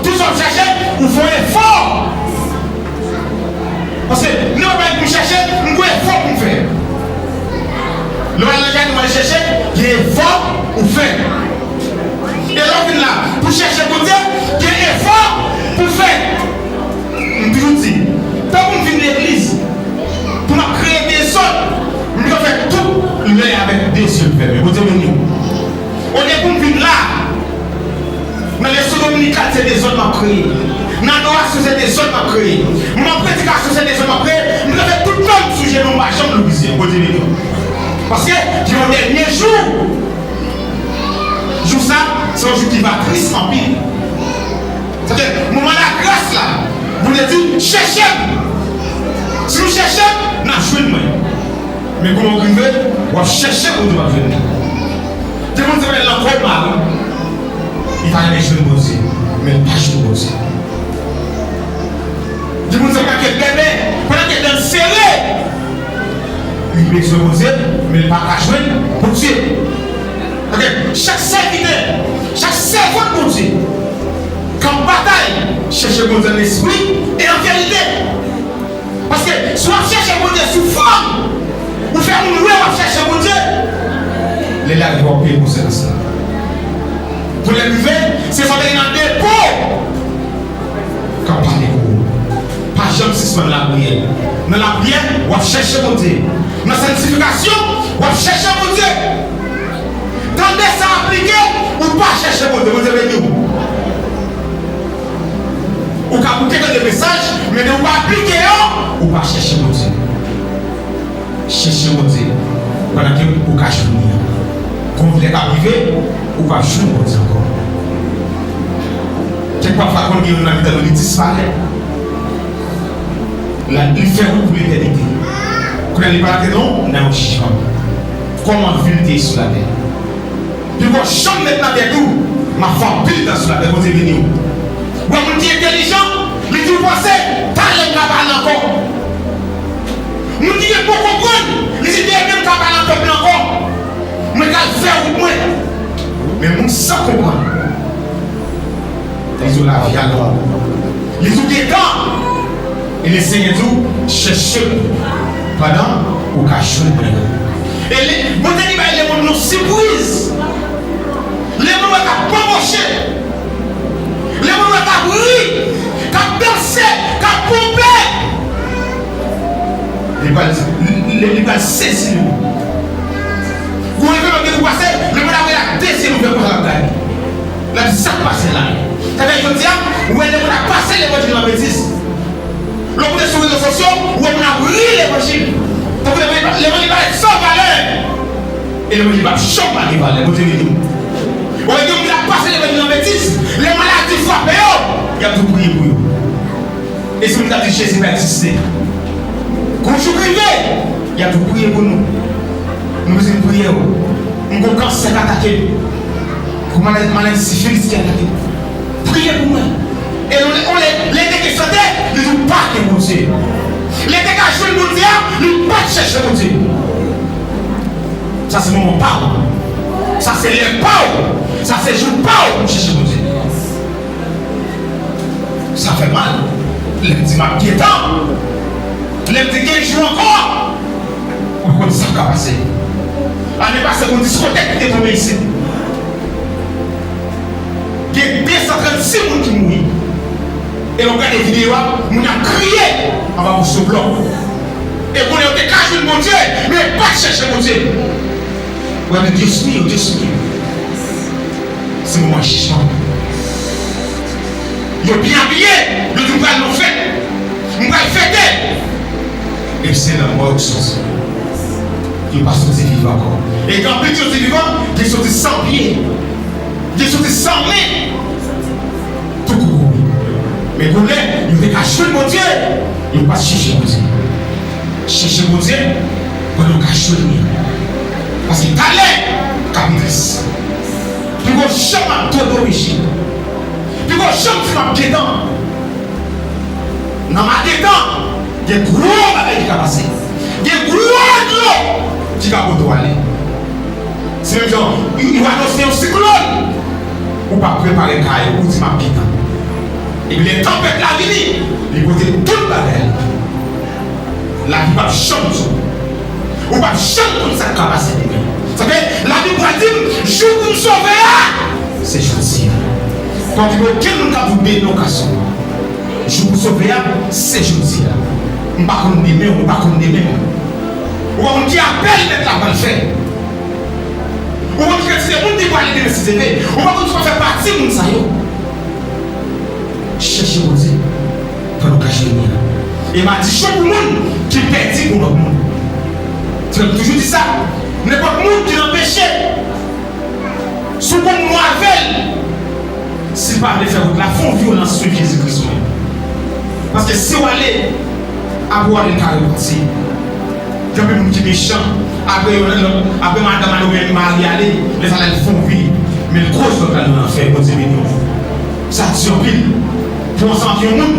Tout sa w chèche, ou fè yon efò. Paske lè w bay pou chèche, m gen efò pou m fè. Lè w al nan jaden w al chèche, gen efò ou fè. E lè w vin la pou chèche Bondye, gen efò pou fè. M toujou di, tankou m vin legliz pou m ap kreye dezòd, m pito fè tout lè avèk de zye m fèmen. Bondye beni w. Olye pou m vin la, nan leson dominikal, se dezòd m ap kreye. Nan adorasyon, se dezòd m ap kreye. Moman predikasyon, se dezòd m ap kreye. M te fè tout tan m sou jenou, m pa janm louvri zye m. Bondye beni w. Paske gen yon dènye jou. Jou sa, se yon jou ki va tris anpil. Sa vle di, moman lagras la, Bondye di, chèche m. Si nou chèche m, n ap jwenn mwen. Men kouman w rive, w ap chèche Bondye, w ap jwenn li. Gen moun se pa nan kò mal, li pa renmen jwenn Bondye, men li pa jwenn Bondye. Gen moun se pa ke bèbè, pandan ke dan l sere, li bezwen Bondye, men li pa ka jwenn Bondye. Ok, chak sèvitè, chak sèvant Bondye k ap batay, chèche Bondye an espri e an verite. Paske si w ap chèche Bondye sou fòm, ou fè moun wè w ap chèche Bondye, lè l rive w ap peye konsekans la. Pwoblèm rive, se sa w te gen nan depo k ap pale pou ou. Pa janm sispann lapriyè. Nan lapriyè, w ap chèche Bondye. Nan sanntifikasyon, w ap chèche Bondye. Tandè sa aplike, ou pa chèche Bondye, Bondye beni w. Ou ka koute tande mesaj, men lè ou pa aplike yo, ou pa chèche Bondye. Chèche Bondye pandan ke ou ka jwenn li an. Gon lè k ap rive, ou p ap jwenn Bondye ankò. Kèk pafwa konn gen youn nan mitan nou li disparèt. La, li fè wout pou letènite. Kounye a li pa rete non nan yon jijman. Kòman vi l te ye sou latè? Pifò janm met nan tèt ou, m ap fè anpil tan sou latè, Bondye beni w. Ou wè moun ki entèlijan, li di w panse, talè m ka pale ankò. Moun ki gen bon konprann, li di demen m ka pale ak pèp la ankò. Mwen ka fè wout mwen. Men moun san konprann, li di w lavi a long. Li di w gen tan. E Lesenyè di w, chèche m pandan ou ka jwenn mwen. E li, Bondye li bay lemonn yon sipriz. Lemonn wè k ap banboche. Lemonn wè k ap ri, k ap danse, k ap ponpe. Li pral, li, li, li pral sezi lemonn. Gon evenman gen pou pase, lemonn ap gade ak de zye louvè konsa l ap gade. L ap di sa k pase la. Sa fè jodi a, ou wè lemonn ap pase levanjil nan betiz. Lè w koute sou rezo sosyo, ou wè moun ap ri levanjil. Tankou levanjil pa, levanjil parèt san valè. E levanjil p ap janm pa gen valè. Bondye beni w. Ou wè gen moun ki ap pase levanjil nan betiz. Lè maladi frape yo, y ap tou priye pou yo. E se moun ki ap di Jezi pa egziste. Kou jou k rive, y ap tou priye pou nou. Nou bezwen priye w. M gon kansè k atake m. Gon maladi, maladi sifilis ki atake m. Priye pou mwen. E yon lè, yon lè, lè te gen sante, li di w pa gen Bondye. Lè te ka jwenn Bondye a, li pa t chèche Bondye. Sa se moman pa w. Sa se lè pa w. Sa se jou pa w pou chèche Bondye. Sa fè mal. Lè m di m ap gentan. Lè m di gen jou ankò. Ou pa konn sa k ka pase. Ane pase, gon diskotèk ki te tonbe isit. Gen de san trannsis moun ki mouri. E lè w gade videyo a, moun ap kriye anba moso blòk. E kounye a yo te ka jwenn Bondye, men yo pa t chèche Bondye. Ou ap di, Dios mío, Dios mío. Se moman jijman. Yo byen abiye, yo di, "M pral nan fèt, m pral fete." Epi se nan mò yo soti. Yo pa soti vivan ankò. E gen anpil ki soti vivan, ki soti san pye, ki soti san men. Tou kouri. Men kounye a, yo te ka jwenn Bondye, yo pa t chèche Bondye. Chèche Bondye pandan w ka jwenn li. Paske talè ka pi tris. Piko janm ap tande w peche. Piko janm di m ap gentan. Nan magetan, gen gwo bagay ki ka pase. Gen gwo dlo ki ka pote w ale. Se menm jan, yo, yo anonse yon siklòn. Ou pa prepare kay ou, ou di m ap gentan. Epi lè tanpèt la vini, li pote tout bagay. Lavi p ap janm di w. Ou p ap janm konn sa k ka pase demen. Sa fè, Labib pral di m, jou pou m sove a, se jodi a. Paske okenn moun k ap di w demen ou ka sove. Jou pou sove a, se jodi a. M pa konn demen, ou pa konn demen. Ou pa konn ki apèl Mèt la pral fè. Ou pa konn ki kantite moun ki pral ede resisite. Ou pa konn si w ap fè pati moun sa yo. Chèche Bondye pandan w ka jwenn li a. E malediksyon pou moun ki pèdi pou lòt moun. Se m toujou di sa, nenpòt moun ki nan peche, si w gon mò avè l, si l pa vle fè wout la, fè yon vyolans swiv Jezi Kris mwen. Paske si w ale, apre w ale, l ka repanti. Gen anpil moun ki mechan, apre yo, lòt, apre madanm ale oubyen mari ale, lè sa la, l fè yon vi, men l koz lòt la nan lanfè, Bondye beni w. Sa di anpil. Pou ansanm ak yon moun,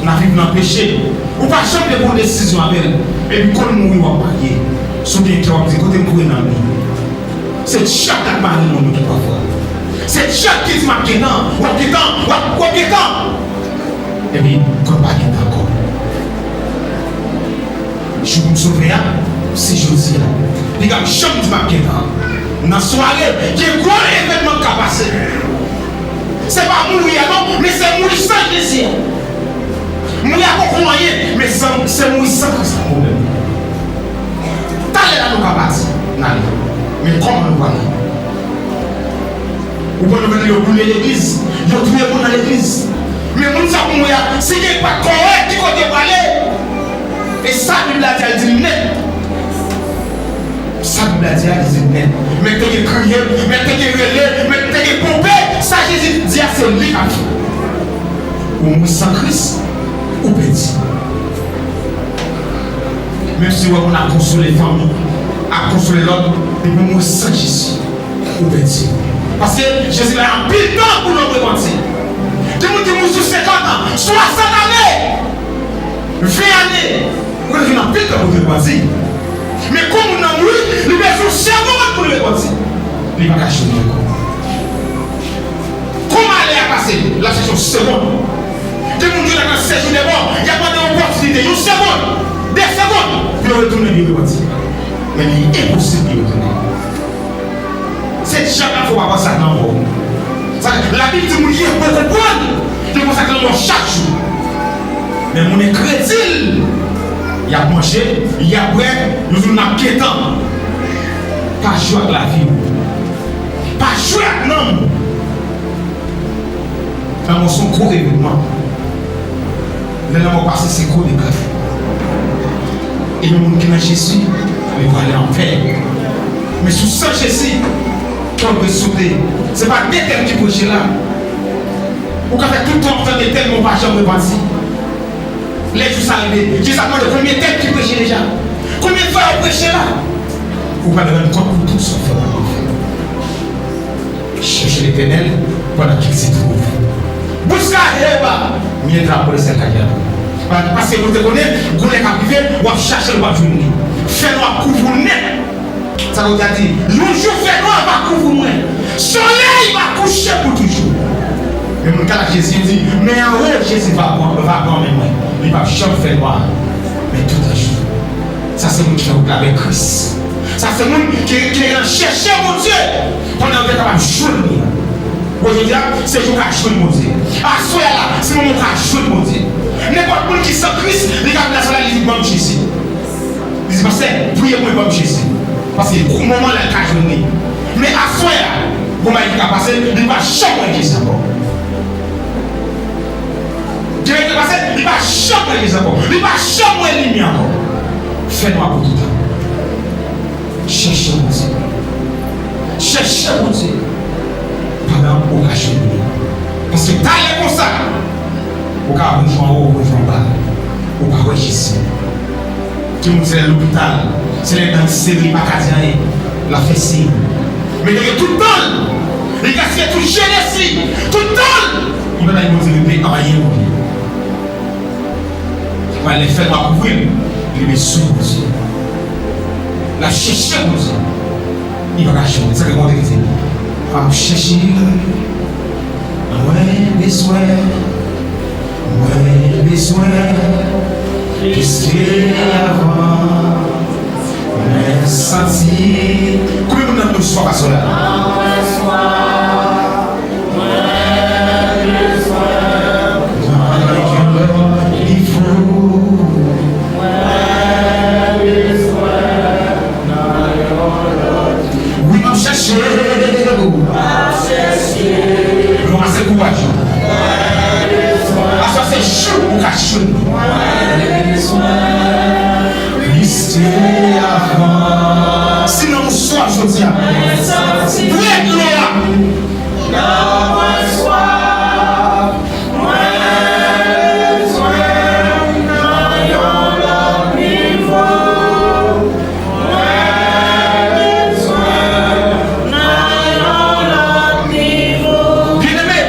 n ap viv nan peche. Ou pa janm vle pran desizyon avè l. Epi kou l mouri, w ap marye. Si w gen kè, w ap di, "Kote m kouri nan li?" Se djab k ap mare moun yo tout pafwa. Se djab ki di, "M ap gentan, w ap gentan, w ap, w ap gentan." Epi, kou l pa gentan ankò. Jou pou m sove a, se jodi a. Li p ap janm di m ap gentan. Nan sware, gen gwo evènman k ka pase. Se pa mouri a non, men se mouri san Jezi a. Mouri a poko anyen, men san, se mouri san Kris la pwoblèm. Talè la nou ka pati, n ale. Men kòman nou prale? Ou konn nou yo boule legliz, yo touye moun nan legliz. Men moun sa pou mwen a, si gen pa kòrèk, ki kote yo prale? E sa Bib la di a, l di l nèt. Sa Bib la di a, li di l nèt. Mèt te gen kriye, mèt te gen rele, mèt te gen ponpe. Sa Jezi di a, se li k ap fè. Ou mouri san Kris, ou pèdi. Menm si w wè moun ap konsole fanmi, ap konsole lòt, depi w mouri san Jezi, ou pèdi. Paske Jezi bay anpil tan pou lòm repanti. Gen moun ki mouri sou senkant an, swasant ane, ven ane, ou vin anpil tan pou te repanti. Men kou moun nan mouri, li bezwen yon segonn pou li repanti. Li pa ka jwenn li ankò. Kou malè a pase, l ap chèche yon segonn. Gen moun ki nan sèz jou de mò, y ap mande yon opòtinite, yon segonn, de segonn, pou yo retounen, pou yo repanti. Men li enposib pou yo retounen. Se djab la fè w pa panse ak lanmò. Sa, Labib di moun ki enpo konprann, yo panse ak lanmò chak jou. Men moun enkredil, y ap manje, y ap bwè, yo di w n ap gentan. Pa jwe ak lavi w. Pa jwe ak nanm ou. Lanmò se yon gwo evènman. Lè lanmò pase, se gwo dega. E yon moun ki nan Jezi, li prale anpè. Men sou san Jezi, kè w dwe soude. Se pa de tèm ki preche la. Ou ka fè tout tan w ap tande tèm, men w pa janm repanti. Lè jou sa rive, Jezi ap mande konbyen tèt ki preche deja? Konbyen fwa yo preche la? Ou pral rann kont pou tout sa w fè w ap fè. Cherchez l'Éternel pendant qu'il se trouve. Busca a Jehová mientras puede ser hallado. Pa- Paske Bondye konnen, gon lè k ap rive, w ap chache l, w ap jwenn li. Fènwa ap kouvri w nèt. Sa Bondye a di, yon jou fènwa va kouvri mwen. Solèy va kouche pou toujou. Men moun k al ak Jezi, yo di, men anwo Jezi va pran, va pran men mwen. Li p ap janm fènwa. Men toutan jou. Sa se moun ki fè wout la avèk Kris. Sa se moun ki, ki nan chèche Bondye pandan yo te kapab jwenn li. Bon, jodi a, se jou w ka jwenn Bondye. Aswè a la, se moman w ka jwenn Bondye. Nenpòt moun ki san Kris, li ka vin aswè a, li di, ban m Jezi. Li di, pastè, priye pou mwen, ban m Jezi. Paske kou moman la, l ka jwenn li. Men aswè a, gon bagay ki ka pase, li pa janm wè Jezi ankò. Gen bagay ki ka pase, li pa janm wè Jezi ankò. Li pa janm wè limyè ankò. Fènwa pou toutan. Chèche Bondye. Chèche Bondye. Pandan ou ka jwenn li. Paske talè konsa, ou ka wè jou anwo, ou wè jou anba. Ou pa wè Jezi. Gen moun se lè lopital, se lè dan sere, li pa ka di anyen, l ap fè siy. Men li gen tout tan l, li gaspiye tout jenès li, tout tan l, li pa bay Bondye regle anyen pou li. Lè fènwa kouvri l, li bezwen Bondye. L ap chèche Bondye. Li pa ka jwenn. Sa k ap montre ki se, m ap chèche. Mwen bezwen, mwen bezwen plis ke avan. Mwen santi. Konbyen moun nan nou swaf aswè a? Nan yon lòt nivo. Wi, m ap chèche w. Nou pase kouraj ou. Aswè se jou ou ka jwenn li. Plis ke avan. Si nan ou swaf jodi a, bwè dlo a. Nan mwen swaf, mwen bezwen nan yon lòt nivo. Mwen bezwen nan yon lòt nivo. Byeneme,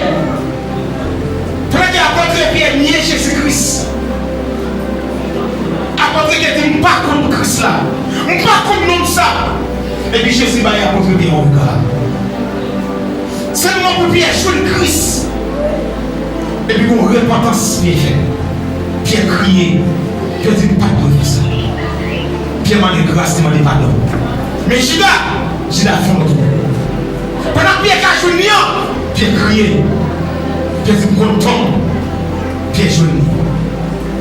pandan ke apot Pyè nye Jezi Kris, apot Pyè di, "M pa konn Kris la, m pa konn nonm sa." Epi Jezi bay apot Pyè yon rega. Se moman pou Pyè jwenn Kris. Epi gon repantans Pyè fè. Pyè kriye. Pyè di, "M pa t dwe fè sa." Pyè mande gras, li mande padon. Men Jida, Jida fè yon lòt wout. Pandan Pyè ka jwenn li an, Pyè kriye. Pyè di, "M konn tò m." Pyè jwenn li.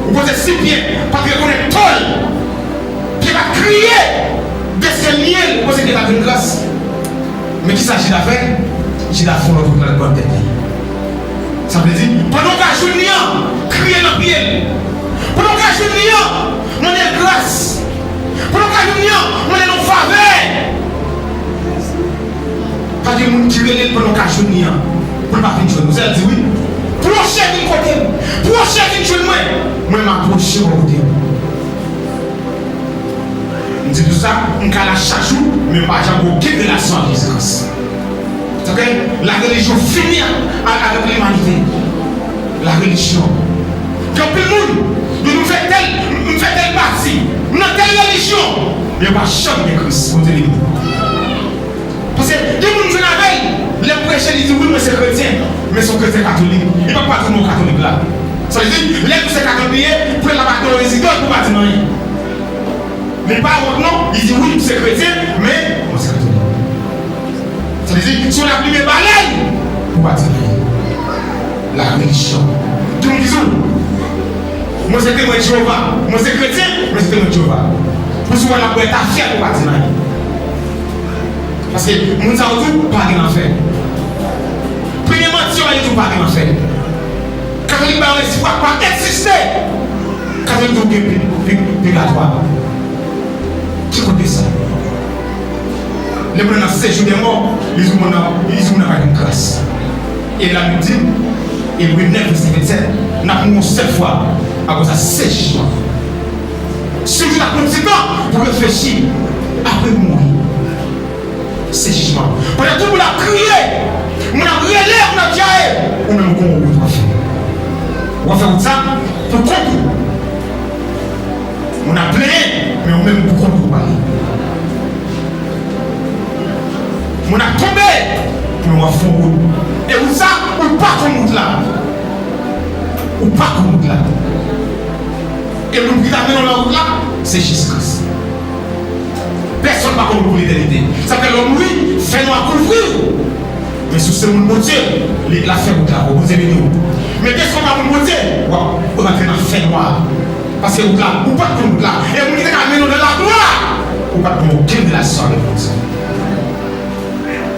Ou panse si Pyè pa t rekonèt tò l, Pyè pa t kriye dèske l nye l, ou panse Pyè t ap jwenn gras? Men kisa Jida fè? Jida fè yon lòt wout, l al pran tèt li. Sa vle di, pandan w ka jwenn li an, kriye nan pye l. Pandan w ka jwenn li an, mande l gras. Pandan w ka jwenn li an, mande l yon favè. Pa gen moun ki rele l pandan w ka jwenn li an, pou l pa vin jwenn ou. Se l di wi. Pwoche vin kote m. Pwoche vin jwenn mwen. Mwen m apwoche bò kote w. M di tout sa, m ka la chak jou, men m pa janm gen okenn relasyon ak Jezi Kris. Sa fè, la religion fini a, a, avec l'humanité. La religion. Gen anpil moun, yo di m fè tèl, m fè tèl pati, m nan tèl religion, men yo pa janm gen Kris kote li ye. Paske gen moun m jwenn avè l, lè m preche, li di, "Wi, mwen se kretyen, men se yon kretyen katolik." Li pa patwon non katolik la. Sa vle di, lè l di se katolik li ye, pou l ap adore zidòl pou pa di m anyen. Li pa wont non, li di, "Wi, m se kretyen, men mwen se katolik." Sa vle di, si w ap limen balèn, pou pa di anyen. La religion. Gen moun ki di w, "Mwen se Temwen Jewova, mwen se kretyen, mwen se Temwen Jewova." Pou si w al ap bwè tafya, pou pa di anyen. Paske moun sa yo tou pa gen lanfè. Premye manti yo ba yo tou pa gen lanfè. Katolik ba yo espwa pa egziste. Katolik di w gen pi- pi- pigatwa. Ki kote sa? Lè moun nan sejou dè mò, li di moun nan, li di moun nan pa gen gras. E Labib di, Ebre nèf, vèsè vennsèt, n ap mouri yon sèl fwa, apre sa, se jijman. Si w te pran ti tan pou reflechi, apre mouri, se jijman. Pandan tout moun ap kriye, moun ap rele, moun ap djaye, ou menm ou gon wout w ap fè. W ap fè wout sa pou kont ou. Moun ap plenyen, men ou menm pou kont ou w ale. Moun ap tonbe, men w ap fè wout. E wout sa, ou pa konn wout la. Ou pa konn wout la. E moun ki ta mennen w nan wout la, se Jezi Kris. Pèsonn pa konn wout pou letènite. Sa fè lè w mouri, fènwa kouvri w. Men si w se moun Bondye, li la fè wout la pou w. Bondye beni w. Men dèske w pa moun Bondye, w ap rantre nan fènwa. Paske wout la, ou pa t konn wout la. E moun ki te ka mennen w nan laglwa, ou pa t gen okenn relasyon avèk Bondye.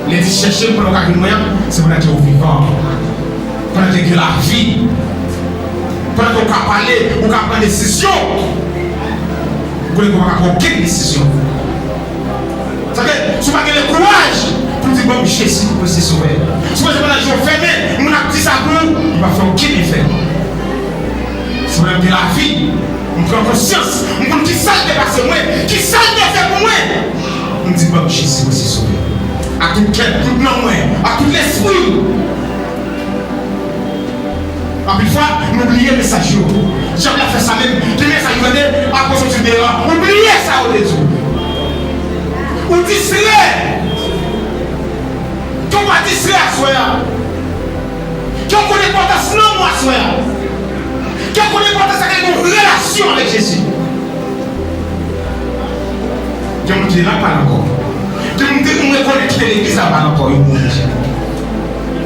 Li di, chèche m pandan w ka jwenn mwen an, se pandan ke w vivan. Pandan ke gen lavi. Pandan ke w ka pale, ou ka pran desizyon. Konnen ke w pa ka pran okenn desizyon. Sa fè, si w pa gen le kouraj pou di, ban m Jezi pou se sovè. Si w panse pandan je w fèmen, moun ap di sa pou ou, li p ap fè okenn efè. Si w menm gen lavi, m pran konsyans, m konn kisa l te pase mwen, kisa l te fè pou mwen. M di, ban m Jezi pou se sovè. Ak tout kè m, tout nanm mwen, ak tout lespri m. Anpil fwa, nou bliye mesaj yo. Dyab la fè sa menm. Gen mesaj ou tande, apre w soti deyò, ou bliye sa yo te di w. Ou distrè. Ke w pa distrè aswè a. Ke w konn enpòtans nanm ou aswè a. Ke w konn enpòtans sa ke gen yon relasyon avèk Jezi. Gen moun ki te la pa la ankò. Gen moun ki te, m rekonèt ki te legliz la pa la ankò, yo mouri deja.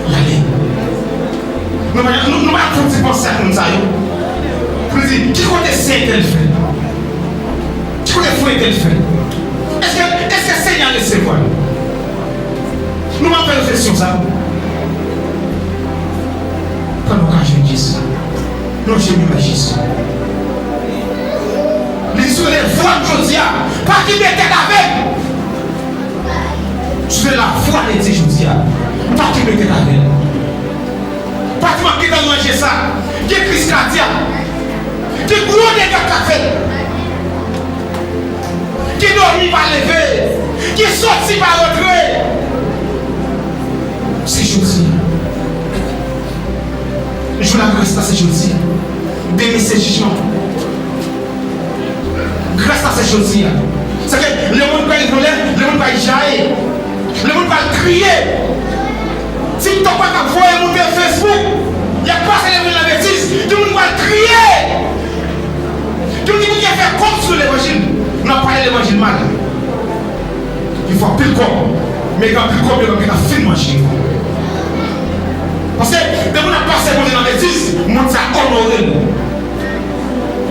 Y ale. Nou pa, nou, nou pa fouti panse ak moun sa yo. Pou nou di, ki kote sè entèl fèt? Ki kote frè entèl fèt? Èske, èske Senyè a resevwa l? Nou pa fè refleksyon sa. Pandan w ka jwenn Jezi, lonje men bay Jezi. Li di, si w rele vwa m jodi a, pa kenbe tèt avè m. Si w rele lavwa de Dye jodi a, pa kenbe tèt avè l. Pa di, m ap gentan ranje sa. Gen kriz kadyak. Gen gwo dega k ap fèt. Ki dòmi pa leve, ki soti pa rantre. Se jodi a. Jou lagras la se jodi a. Demen se jijman. Gras la se jodi a. Sa ke lemonn pral vole, lemonn pral jaye. Lemonn pral kriye. TikTok pa t ap voye moute Facebook. Y ap pase lemonn nan betiz. Gen moun pral kriye. Gen moun ki fè kòb sou levanjil. N ap pale levanjil mal. Yo fè anpil kòb. Men gen anpil kòb yo p ap gentan fin manje. Paske depi n ap pase Bondye nan betiz, moun sa onore l.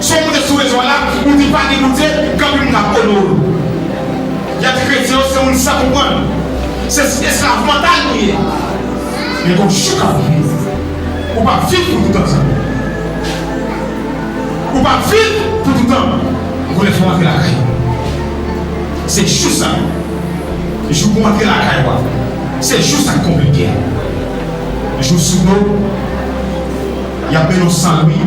Si w monte sou rezo a la, ou di pa gen Bondye, gen anpil moun k ap onore w. Y ap di kretyen yo se moun san konprann. Se esklav mantal nou ye. Men gon jou k ap vini. Ou p ap viv pou toutan, zanmi. Ou p ap viv pou toutan. Gon lè fò w antre lakay ou. Se jou sa. Jou pou w antre lakay ou a. Se jou sa k konplike a. Jou sou do. Y ap mennen w san lwi.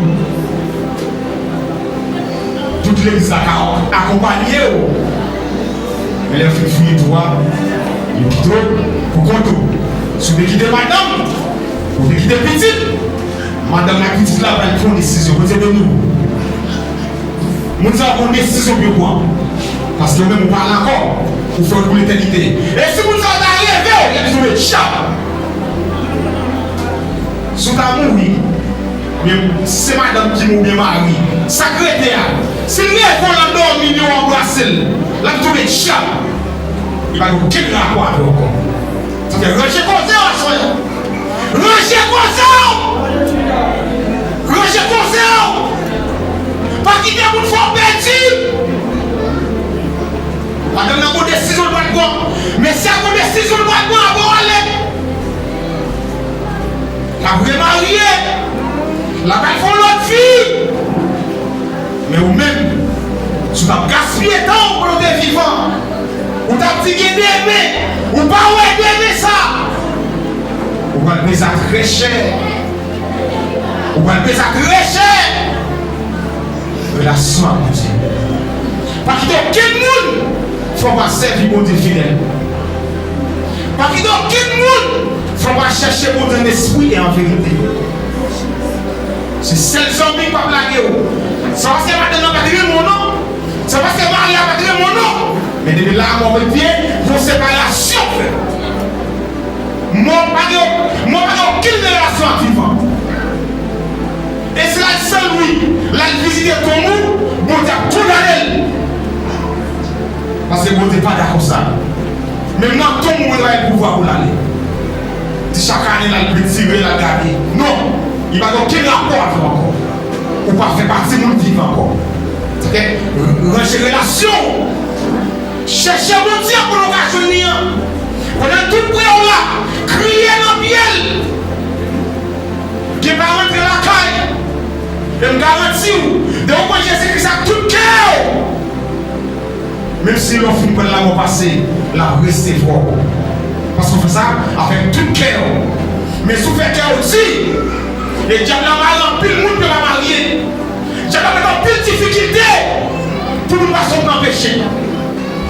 Tout legliz la ka akonpanye w. Men lè yo fin fouye twou a, yo kite w pou kont ou. Si w te kite madanm, ou te kite pitit, madanm ak pitit la pral pran yon desizyon. Bondye beni w. Moun sa yo gon desizyon pou yo pran. Paske ou menm ou pa la ankò. Ou fè wout pou letènite. E si moun sa yo ta reve w, y ap di w, men tchap! Si w ta mouri, men si se madanm ki mouri oubyen mari, sa k rete a, si l reve w, l ap dòmi, li wè w anbrase l, l ap di w, men tchap! Li pa gen okenn rapò avè w ankò. Sa fè ranje koze w aswè a. Ranje koze w! Ranje koze w! Pa kite moun fè w pèdi! Madanm nan gon desizyon l pral pran. Mesye a gon desizyon l pral pran, apre w ale. L ap remarye. L ap al fè yon lòt vi. Men ou menm, si w t ap gaspiye tan w pandan w te vivan, ou t ap di gen demen, ou pa wè demen sa, ou pral peye sa trè chè. Ou pral peye sa trè chè. Relasyon ak Bondye. Pa kite okenn moun fè w pa sèvi Bondye fidèl. Pa kite okenn moun fè w pa chèche Bondye an espri e an verite. Se sèl zanmi k p ap lage w. Se pa paske madanm nan pa t renmen w non. Se pa paske mari a pa t renmen w non. Men depi lanmò met pye, gon separasyon fèt. Mò pa gen, mò pa gen okenn relasyon ak vivan. E si l al Sen Lwi, l al vizite tonm ou, Bondye ap kondane l. Paske Bondye pa dakò sa. Menm nan tonm ou, Bondye pa gen pouvwa pou l ale. Di chak ane l al retire, l al gade. Non! Li pa gen okenn rapò avè w ankò. Ou pa fè pati moun vivan ankò. Oke? Ranje relasyon w. Chèche Bondye pandan w ka jwenn li an. Pandan tout priyè w la, kriye nan pye l. Gen pa rantre lakay. E m garanti w, depi w pran Jezi Kris ak tout kè w, menm si lè w fin pran l, lanmò pase, l ap resevwa w. Paske w fè sa avèk tout kè w. Men si w fè kè w di, e dyab la mare anpil moun ke pa marye. Dyab la met anpil difikilte pou moun pa sot nan peche.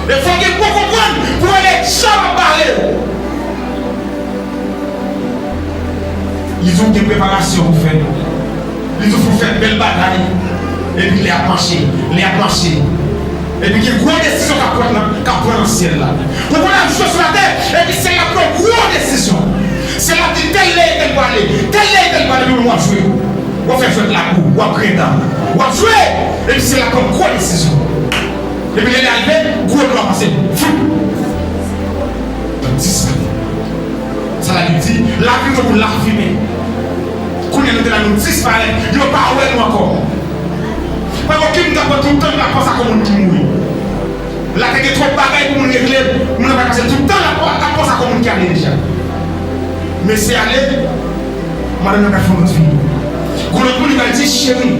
E fò w gen bon konprann pou wè lè dyab ap bare w. Li di w gen preparasyon pou fè. Li di w fò w fè bèl bagay. Epi lè ap mache, lè ap mache. Epi gen gwo desizyon k ap pran nan, k ap pran nan syèl la. Ou konn ap jwe sou latè, epi syèl la pran gwo desizyon. Syèl la di tèl lè e tèl prale, tèl lè e tèl prale, epi w ap jwe. W ap fè jwèt la pou, w ap grenn dan, w ap jwe, epi syèl la pran gwo desizyon. Epi lè lè a rive, gwo dlo a pase, fou. L ap disparèt. Sa Labib di, lavi nou tankou lafimen. Kounye a nou te la nou disparèt, yo pa wè nou ankò. Pa gen okenn moun k ap pran tout tan l ap panse a kò moun ki mouri. Latè gen twòp bagay pou moun regle, moun nan pral pase tout tan l ap, ap panse a kò moun ki ale deja. Mesye ale, madanm nan pral fè yon lòt vi. Gon lòt moun li pral di cheri.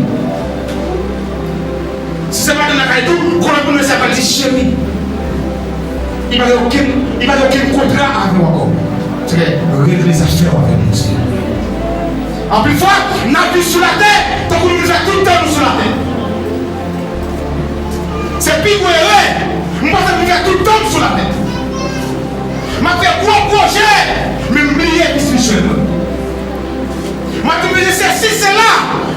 Si se madanm nan kay tou, gon lòt moun mesye a pral di cheri. Li pa gen okenn, li pa gen okenn kontra avè w ankò. Frè, regle zafè w avèk Bondye. Anpil fwa, n ap viv sou latè tankou nou vin fè tout tan nou sou latè. Se pi gwo erè. M panse m vin fè tout tan m sou latè. M ap fè gwo pwojè, men m bliye vi espirityèl mwen. M ap di m bliye sesi, sela,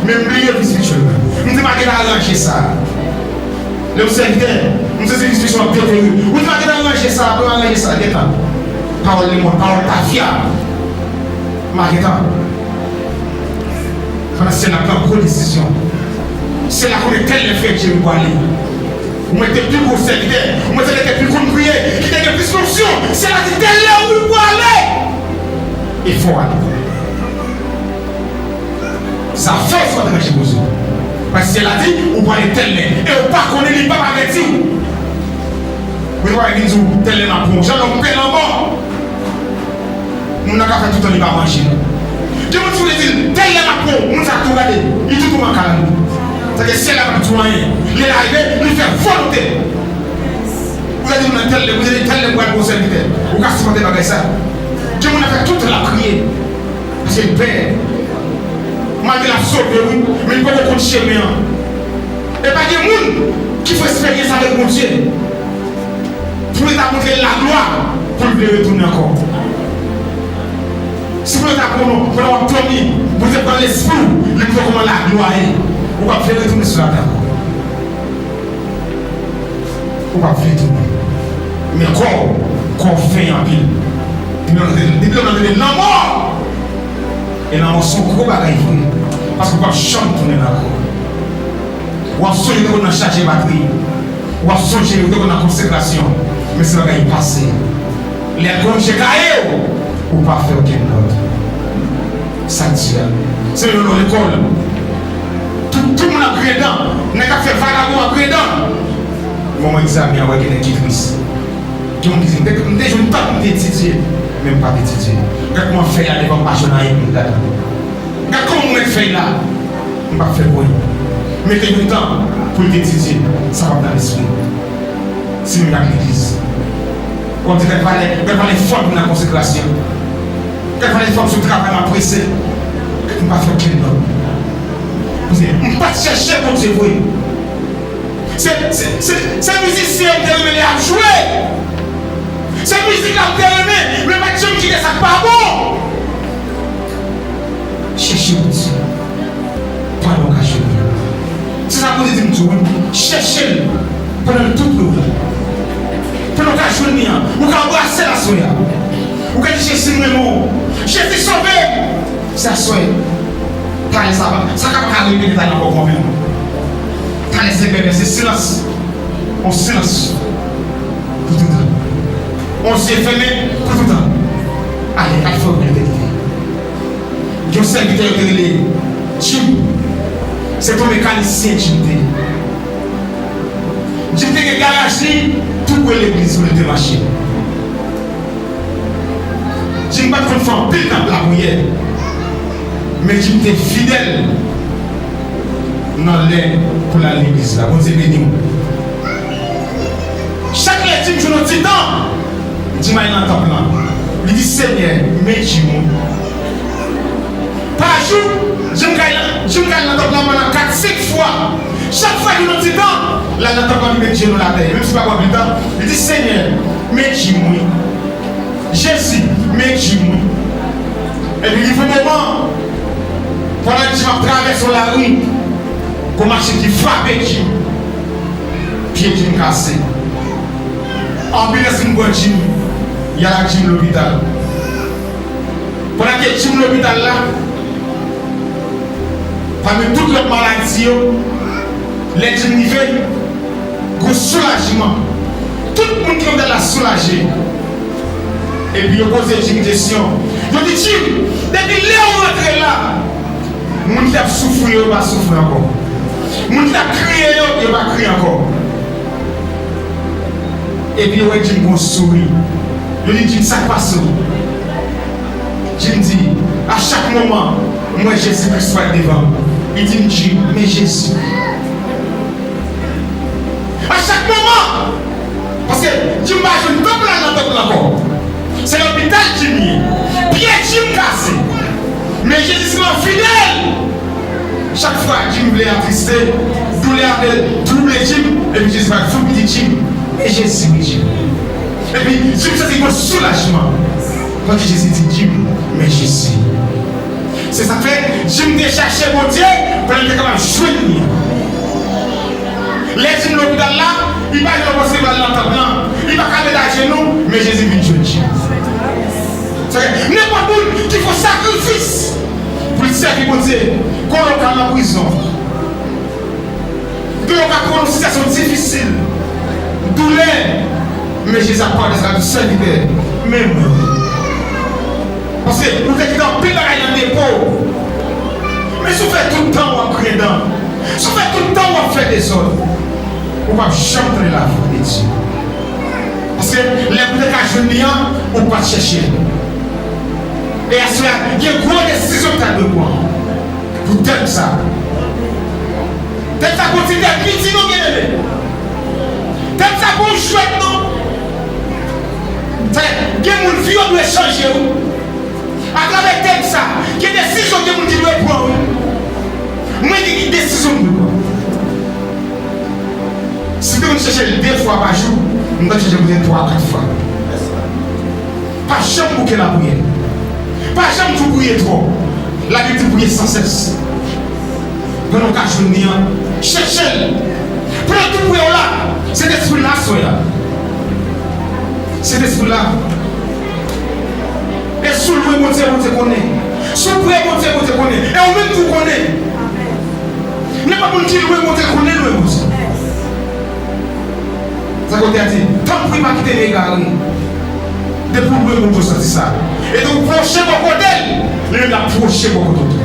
men m bliye vi espirityèl mwen. M di m a gentan aranje sa. Lè w sèvitè, m santi vi espirityèl w ap detere. Ou di m a gentan aranje sa, apre m aranje sa, gentan. Pawòl lemond, pawòl tafya. M a gentan. Pandan syèl la pran gwo desizyon. Syèl la konnen tèl lè frè Jerry pwale. Ou mete pi gwo sèvitè, ou mete nèg ki pi konn priye, ki te gen plis nonsyon. Syèl la di tèl lè wi pwale. E fò ale. Sa fè w sot ranje poze w. Paske syèl la di ou pwale tèl lè. E ou pa konnen li p ap avèti w. Ou pa vin di w tèl lè m ap pran w. Jan lòm pè lanmò. Moun nan ka fè tout tan li pa manje non. Gen moun si w te di l tèl lè m ap pran w, moun sa tou gade, li tou tou nan kalalou. Sa ke syèl la pa di w anyen. Lè l a rive, li fè volonte l. Ou te di moun nan tèl lè, ou te di tèl lè m pral pran w sèvitè. Ou ka sipòte bagay sa. Gen moun nan fè tout tan l ap kriye. Paske l pè. Malgre l ap sove wi, men li poko konn chemen an. E pa gen moun ki fè esperyans avèk Bondye. Pou li ta montre l laglwa, pou l vle retounen ankò. Si Bondye ta pran w, pandan w ap dòmi, Bondye pran lespri w, li montre w kòman laglwa ye, ou p ap vle retounen sou latè ankò. Ou p ap vle tounen. Men kò w, kò w fen anpil. Depi lè w tande, depi lè w tande lanmò, e lanmò se yon gwo bagay vre. Paske w p ap janm tounen la ankò. W ap sonje w te konn nan chaje batri. W ap sonje w te konn nan konsekrasyon. Men se bagay pase. Lè kòm je kaye w, ou pa fè okenn lòt. Sa k di a? Se yon lekòl. Tout, tout moun ap grenn dan. Nèg k ap fè vagabon ap grenn dan. Moman egzamen an, w wè gen nèg ki tris. Gen moun ki di, m te, m te jwenn tan pou m te etidye, men m pa t etidye. Gad kòman fèy la devan m pa jwenn anyen pou m gade. Gad kòman m wè fèy la. M p ap fè kwè. Mete yon tan pou l te etidye, sa p ap nan lespri. Se menm ak legliz. Ou ap di, gad valè, gad valè fòm nan konsekrasyon. Gad valè fòm sou travay m ap prese. M pa fè okenn lòt. Paske m pa t chèche Bondye vre. Se, se, se, se mizisyen m te renmen lè y ap jwe. Se mizik la m te renmen, men m pa t janm kite sa k pa bon. Chèche Bondye pandan w ka jwenn li. Se sa Bondye di m di w, wi. Chèche l pandan l tou pre w la. Pandan w ka jwenn li an, ou ka anbrase l aswè a. Ou ka di, Jezi, m renmen w. Jezi, sove m. Se aswè. Talè sa pa, sa ka pa ka repete talè ankò kòm menm. Talè se bèbè, se silans. On silans. Pou toutan. On zye fèmen pou toutan. Ale, al fè w gen verite. Gen yon sèvitè yo te rele Jim. Se te yon mekanisyen Jim te ye. Jim te gen garaj li tou pre legliz kote l te mache. Jim pa t konn fè anpil nan lapriyè, men Jim te fidèl nan lè pou l al legliz la. Bondye beni w. Chak lè Jim jwenn yon ti tan, Jim al nan tanp lan. Li di, Senyè, men Jim wi. Pa jou, Jim ka al, Jim ka al nan tanp lan pandan kat, senk fwa. Chak fwa li jwenn yon ti tan, l al nan tanp lan, li met jenou l atè. Menm si pa pran pil tan, li di, Senyè, men Jim wi. Jezi, men Jim wi. Epi rive yon moman, pandan Jim ap travèse yon lari, gon machin ki frape Jim. Pye Jim kase. Anbilans vin pran Jim, y al ak Jim lopital. Pandan ke Jim lopital la, pami tout lòt maladi yo, lè Jim rive, gon soulajman. Tout moun ki lopital la soulaje. Epi yo poze Jim kesyon. Yo di, Jim, depi lè w rantre la, moun ki t ap soufri yo, yo pa soufri ankò. Moun ki t ap kriye yo, yo pa kriye ankò. Epi yo wè Jim gon souri. Yo di, Jim, sa k pase w? Jim di, a chak moman, m wè Jezi Kris parèt devan m. Li di m, Jim, men Jezi. A chak moman, paske Jim pa jwenn tan pou l al nan tanp lan ankò. Se lopital Jim ye. Pye Jim kase. Men Jezi sèlman fidèl. Chak fwa Jim vle atriste, doulè a vle twouble Jim, epi Jezi va fout li di Jim, men Jezi, men Jim. Epi Jim santi gon soulajman. Paske Jezi di Jim, men Jezi. Se sa k fè Jim te chache Bondye pou l te kapab jwenn li. Lè Jim lopital la, li pa jwenn opòtinite pou l al nan tanp lan. Li pa ka met ajenou, men Jezi vin jwenn Jim. Sa fè, nenpòt moun ki fè sakrifis pou l sèvi Bondye, konnen w ka nan prizon. Gen lè w ka twouve w nan sitiyasyon difisil, doulè, men Jezi ap pale sa, di, sèvitè, men mwen. Paske ou te kite anpil bagay nan depo. Men si w fè tout tan w ap griyen dan, si w fè tout tan w ap fè dezòd, ou p ap janm tande lavwa de Dye. Paske lè pou w te ka jwenn li an, ou pa t chèche l. E aswè a, gen gwo desizyon ki ta dwe pran. Pou tèm sa. Tèm sa pa yon ti tèm piti non, byeneme. Tèm sa pa yon jwèt non. Sa gen moun vi yo dwe chanje wi. Atravè tèm sa, gen desizyon gen moun ki dwe pran wi. Mwen gen ki desizyon m dwe pran. Si te konn chèche l de fwa pa jou, m t ap chèche l poutèt twa, kat fwa. Pa janm bouke lapriyè. Pa janm di w priye twòp. Labib di priye san sès. Pandan w ka jwenn li an, chèche l. Pandan w tou pre w la, Sentespri la aswè a. Sentespri la. E si w lwe Bondye, Bondye konnen. Si w pre Bondye, Bondye konnen. E ou menm tou konnen. Nenpòt moun ki lwe Bondye konnen lwe Bondye. Sa kote a di, tanpri pa kite m egare. Depi w lwe Bondye, w santi sa. E depi w pwoche bò kote l, li menm l ap pwoche bò kote w tou.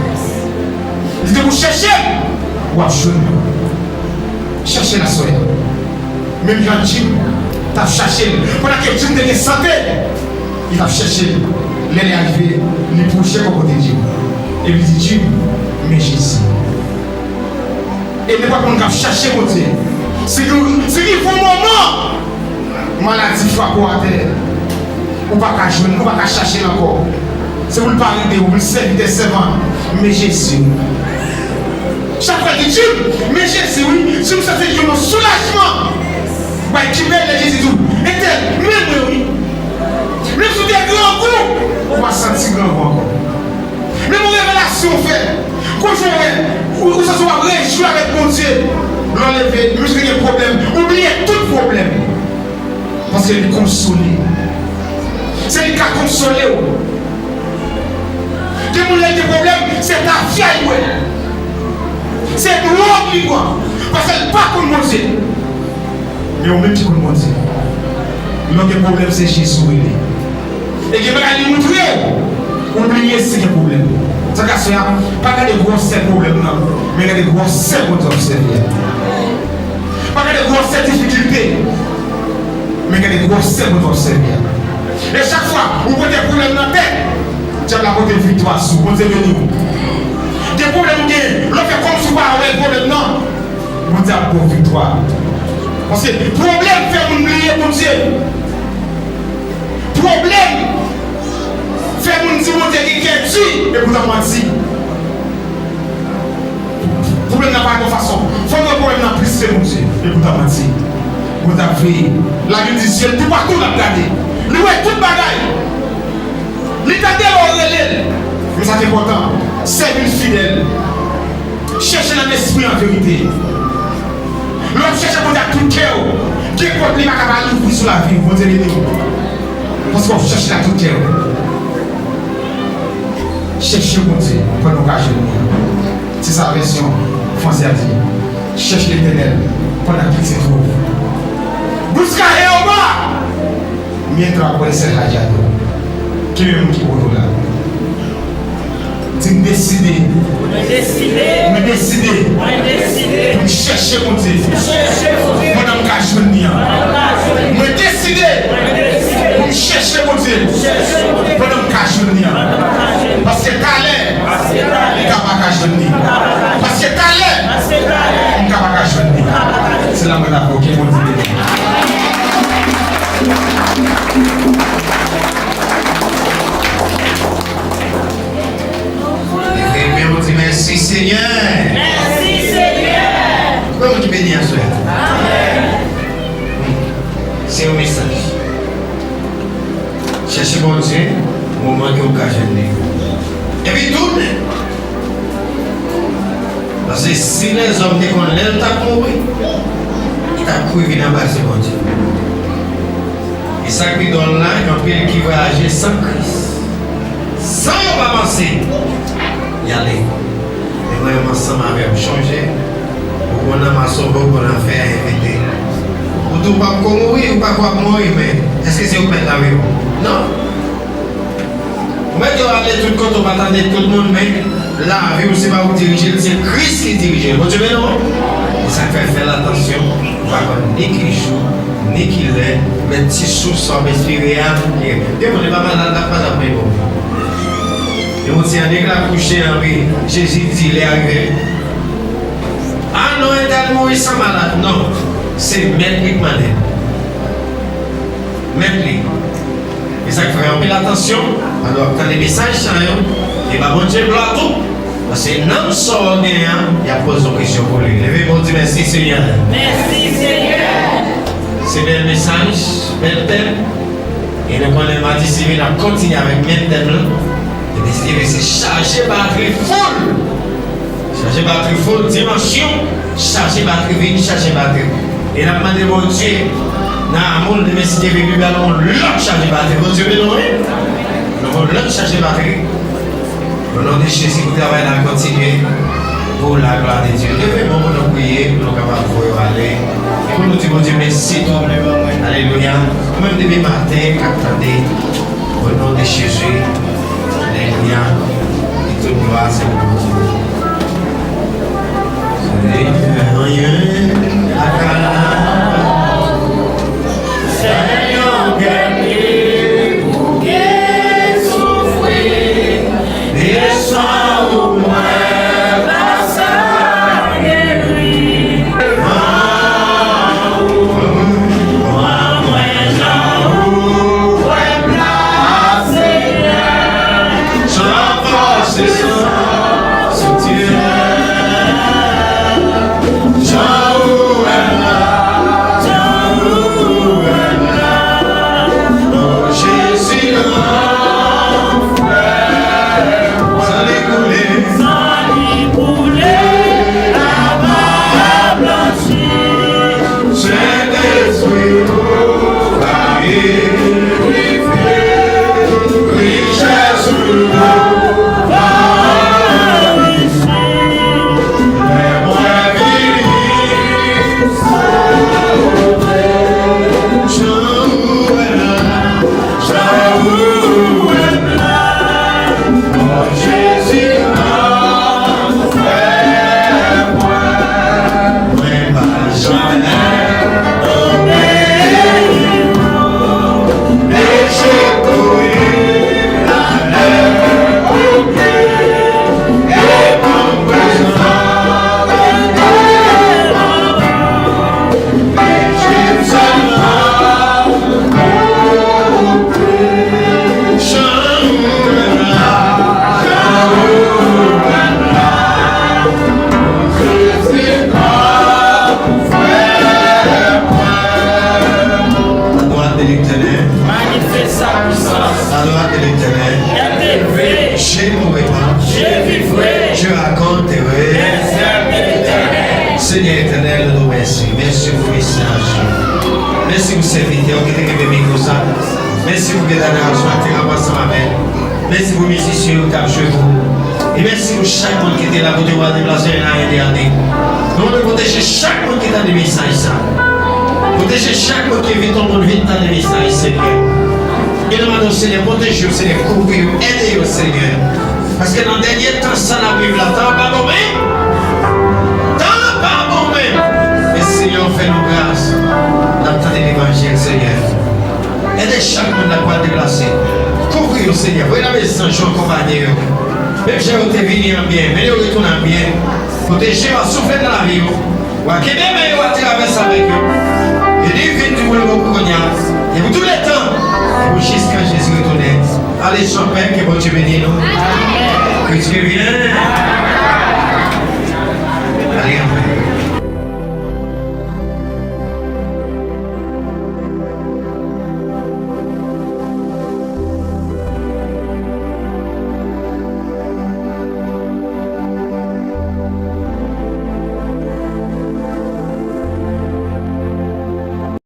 Li di, depi w chèche m, w ap jwenn mwen. Chèche l aswè a. Menm jan Jim t ap chache l. Pandan ke Jim te gen sante, li t ap chèche l. Lè li rive, li pwoche bò kote Jim. Epi li di, Jim, men Jezi. E nenpòt moun k ap chache Bondye, si gen, si gen yon moman maladi frape w atè, ou pa ka jwenn, ou pa ka chache l ankò. Se pou l pa rete, ou pou l sèvitè sèvan, men Jezi. Chak fwa l di, Jim, men Jezi, wi, Jim santi yon soulajman. Bay ki bèl lè Jezi di w, entèl, men mwen, wi. Menm si w te grangou, ou pa santi grangou ankò. Menm yon revelasyon w fè, kou w wè, ou, ou santi w ap rejwi avèk Bondye. Lè w leve, menm si w te gen pwoblèm, ou bliye tout pwoblèm. Paske li konsole. Se li k ka konsole w. Gen moun lè l gen pwoblèm, se tafya li bwè. Se dwòg li pran. Paske l pa konn Bondye. Men ou menm ki konn Bondye. Lè w gen pwoblèm, se Jezi w rele. E gen bagay li moutre w, ou bliye si gen pwoblèm. Sa k ap fè a, pa gade gwosè pwoblèm nan, men gade gwosè Bondye w ap sèvi a. Pa gade gwosè difikilte, men gade gwosè Bondye w ap sèvi a. E chak fwa ou pote pwoblèm nan tèt, dyab la pote viktwa sou ou. Bondye beni w. Gen pwoblèm ou genyen, lè w fè kòmsi w pa wè pwoblèm nan, Bondye ap ba w viktwa. Paske pwoblèm fè moun bliye Bondye. Pwoblèm fè moun di Bondye gen kè di, epi w t ap manti. Pwoblèm nan pa yon fason. Fò w wè pwoblèm nan plis ke Bondye, epi w t ap manti. Bondye ap veye. Labib di, zye l toupatou l ap gade. Li wè tout bagay. Li tande lè w rele l. Men sa ki enpòtan, sèvi l fidèl. Chèche nan lespri an verite. Lè w ap chèche Bondye ak tout kè w, gen pòt li pa ka pa louvri sou lavi w. Bondye beni w. Paske w ap chèche l ak tout kè w. Chèche Bondye pandan w ka jwenn li. Se sa vèsyon fransè a di. Cherche l'Éternel pendant qu'il se trouve. Busca a Jehová mientras puede ser hallado. Kenbe moun ki kote w la. Di, m deside. Mwen deside. Mwen deside. Mwen deside. Pou m chèche Bondye. Chèche Bondye. Pandan m ka jwenn li an. Pandan m ka jwenn li. Mwen deside. Mwen deside. Pou m chèche Bondye. Chèche Bondye. Pandan m ka jwenn li an. Pandan m ka jwenn li. Paske talè. Paske talè. M ka pa ka jwenn li. Paske talè. Paske talè. M ka pa ka jwenn li. M ka pa ka jwenn li. Se la mwen la, ok, Bondye beni. Leve men w, di, mèsi, Senyè. Mèsi, Senyè. Konbyen moun ki beni aswè a? Amèn. Se yon mesaj. Chèche Bondye, moman ke w ka jwenn li. Epi tounen. Paske si lèzòm te konn lè l t ap mouri, li t ap kouri vin anbrase Bondye. E sa k pi dwòl la, gen anpil ki vwayaje san Kris. San yo pa panse, y ale. Men mwen menm ansanm avè w, chonje, ou konn nan masonbo, ou konn afè a, evite. Ou di w p ap ko mouri, ou pa kwè w ap mouri, men èske se ou k mèt lavi w? Non. Ou mèt yo ale tout kote, ou pa tande tout moun, men lavi w, se pa ou k dirije l, se Kris ki dirije l. Bondye beni w. E sa k fè, fè l atansyon, ou pa konn ni ki jou, ni ki lè, men ti souf sa w ap espere a, gen moun li pa malad, l ap malad, men bon. Gen moun se annèk l akouche an, wi, Jezi di lè a rive. A non, entèl mouri san malad, non. Se mèt li k mande l. Mèt li. E sa k fè anpil atansyon, pandan w ap tande mesaj sa yo, e ba Bondye glwa tou. Paske nanm sa w genyen an, y ap poze w kesyon pou li. Leve men w, di, mèsi, Senyè. Mèsi, Senyè. Se bèl mesaj, bèl tèm. E nou konnen madi si vini n ap kontinye avèk menm tèm lan. E byen, se chaje batri full. Chaje batri full, dimansyon, chaje batri, vin chaje batri. E n ap mande Bondye, nan amou l, demen si Dye vle, li ba nou yon lòt chaje batri. Bondye beni w, wi. Nou yon lòt chaje batri. O non de Jezi, pou travay la kontinye. Pou la glwa de Dye. Leve men w pou nou priye, pou nou kapab voye w ale. E pou nou di Bondye mèsi tou. Alelouya. Ou menm depi maten, k ap tande. O non de Jezi. Alelouya. E tout glwa se pou Bondye. Senyè, anyen pa ka. Senyè, kè m li pou byen soufri. Desann ou mwen pa sa geri. Gloire de l'Éternel. Dieu mourra. Je raconterai. Senyè Etènèl, nou di w mèsi. Mèsi pou mesaj. Mèsi pou sèvitè w ki te kenbe mikwo sa. Mèsi pou gèt adorasyon ak te ranpase ansanm avè l. Mèsi pou mizisyen yo k ap jwe pou ou. E mèsi pou chak moun ki te la kote w al deplase youn a youn de ane. Nou mande pwoteje chak moun ki tande mesaj sa. Pwoteje chak moun ki envite yon moun vin tande mesaj, Senyè. E nou mande w, Senyè, pwoteje yo, Senyè, kouvri yo, ede yo, Senyè. Paske nan dènye tan sa n ap viv la, tan an pa bon menm. Tan an pa bon menm. Men Senyè, w fè nou gras. N ap tande levanjil, Senyè. Ede chak moun nan pral deplase. Kouvri yo, Senyè. Voye lame zanj yo akonpaye yo. Menm jan yo te vini an byen, men yo retounen an byen. Pwoteje yo, soufle nan lavi yo. W a kenbe men yo, w a travèse avèk yo. E li vin di pou nou pou kounye a. E pou tout le tan. E pou jiskan Jezi retounen. Allez, chopin, que Dieu bénisse nous. Que Dieu vienne.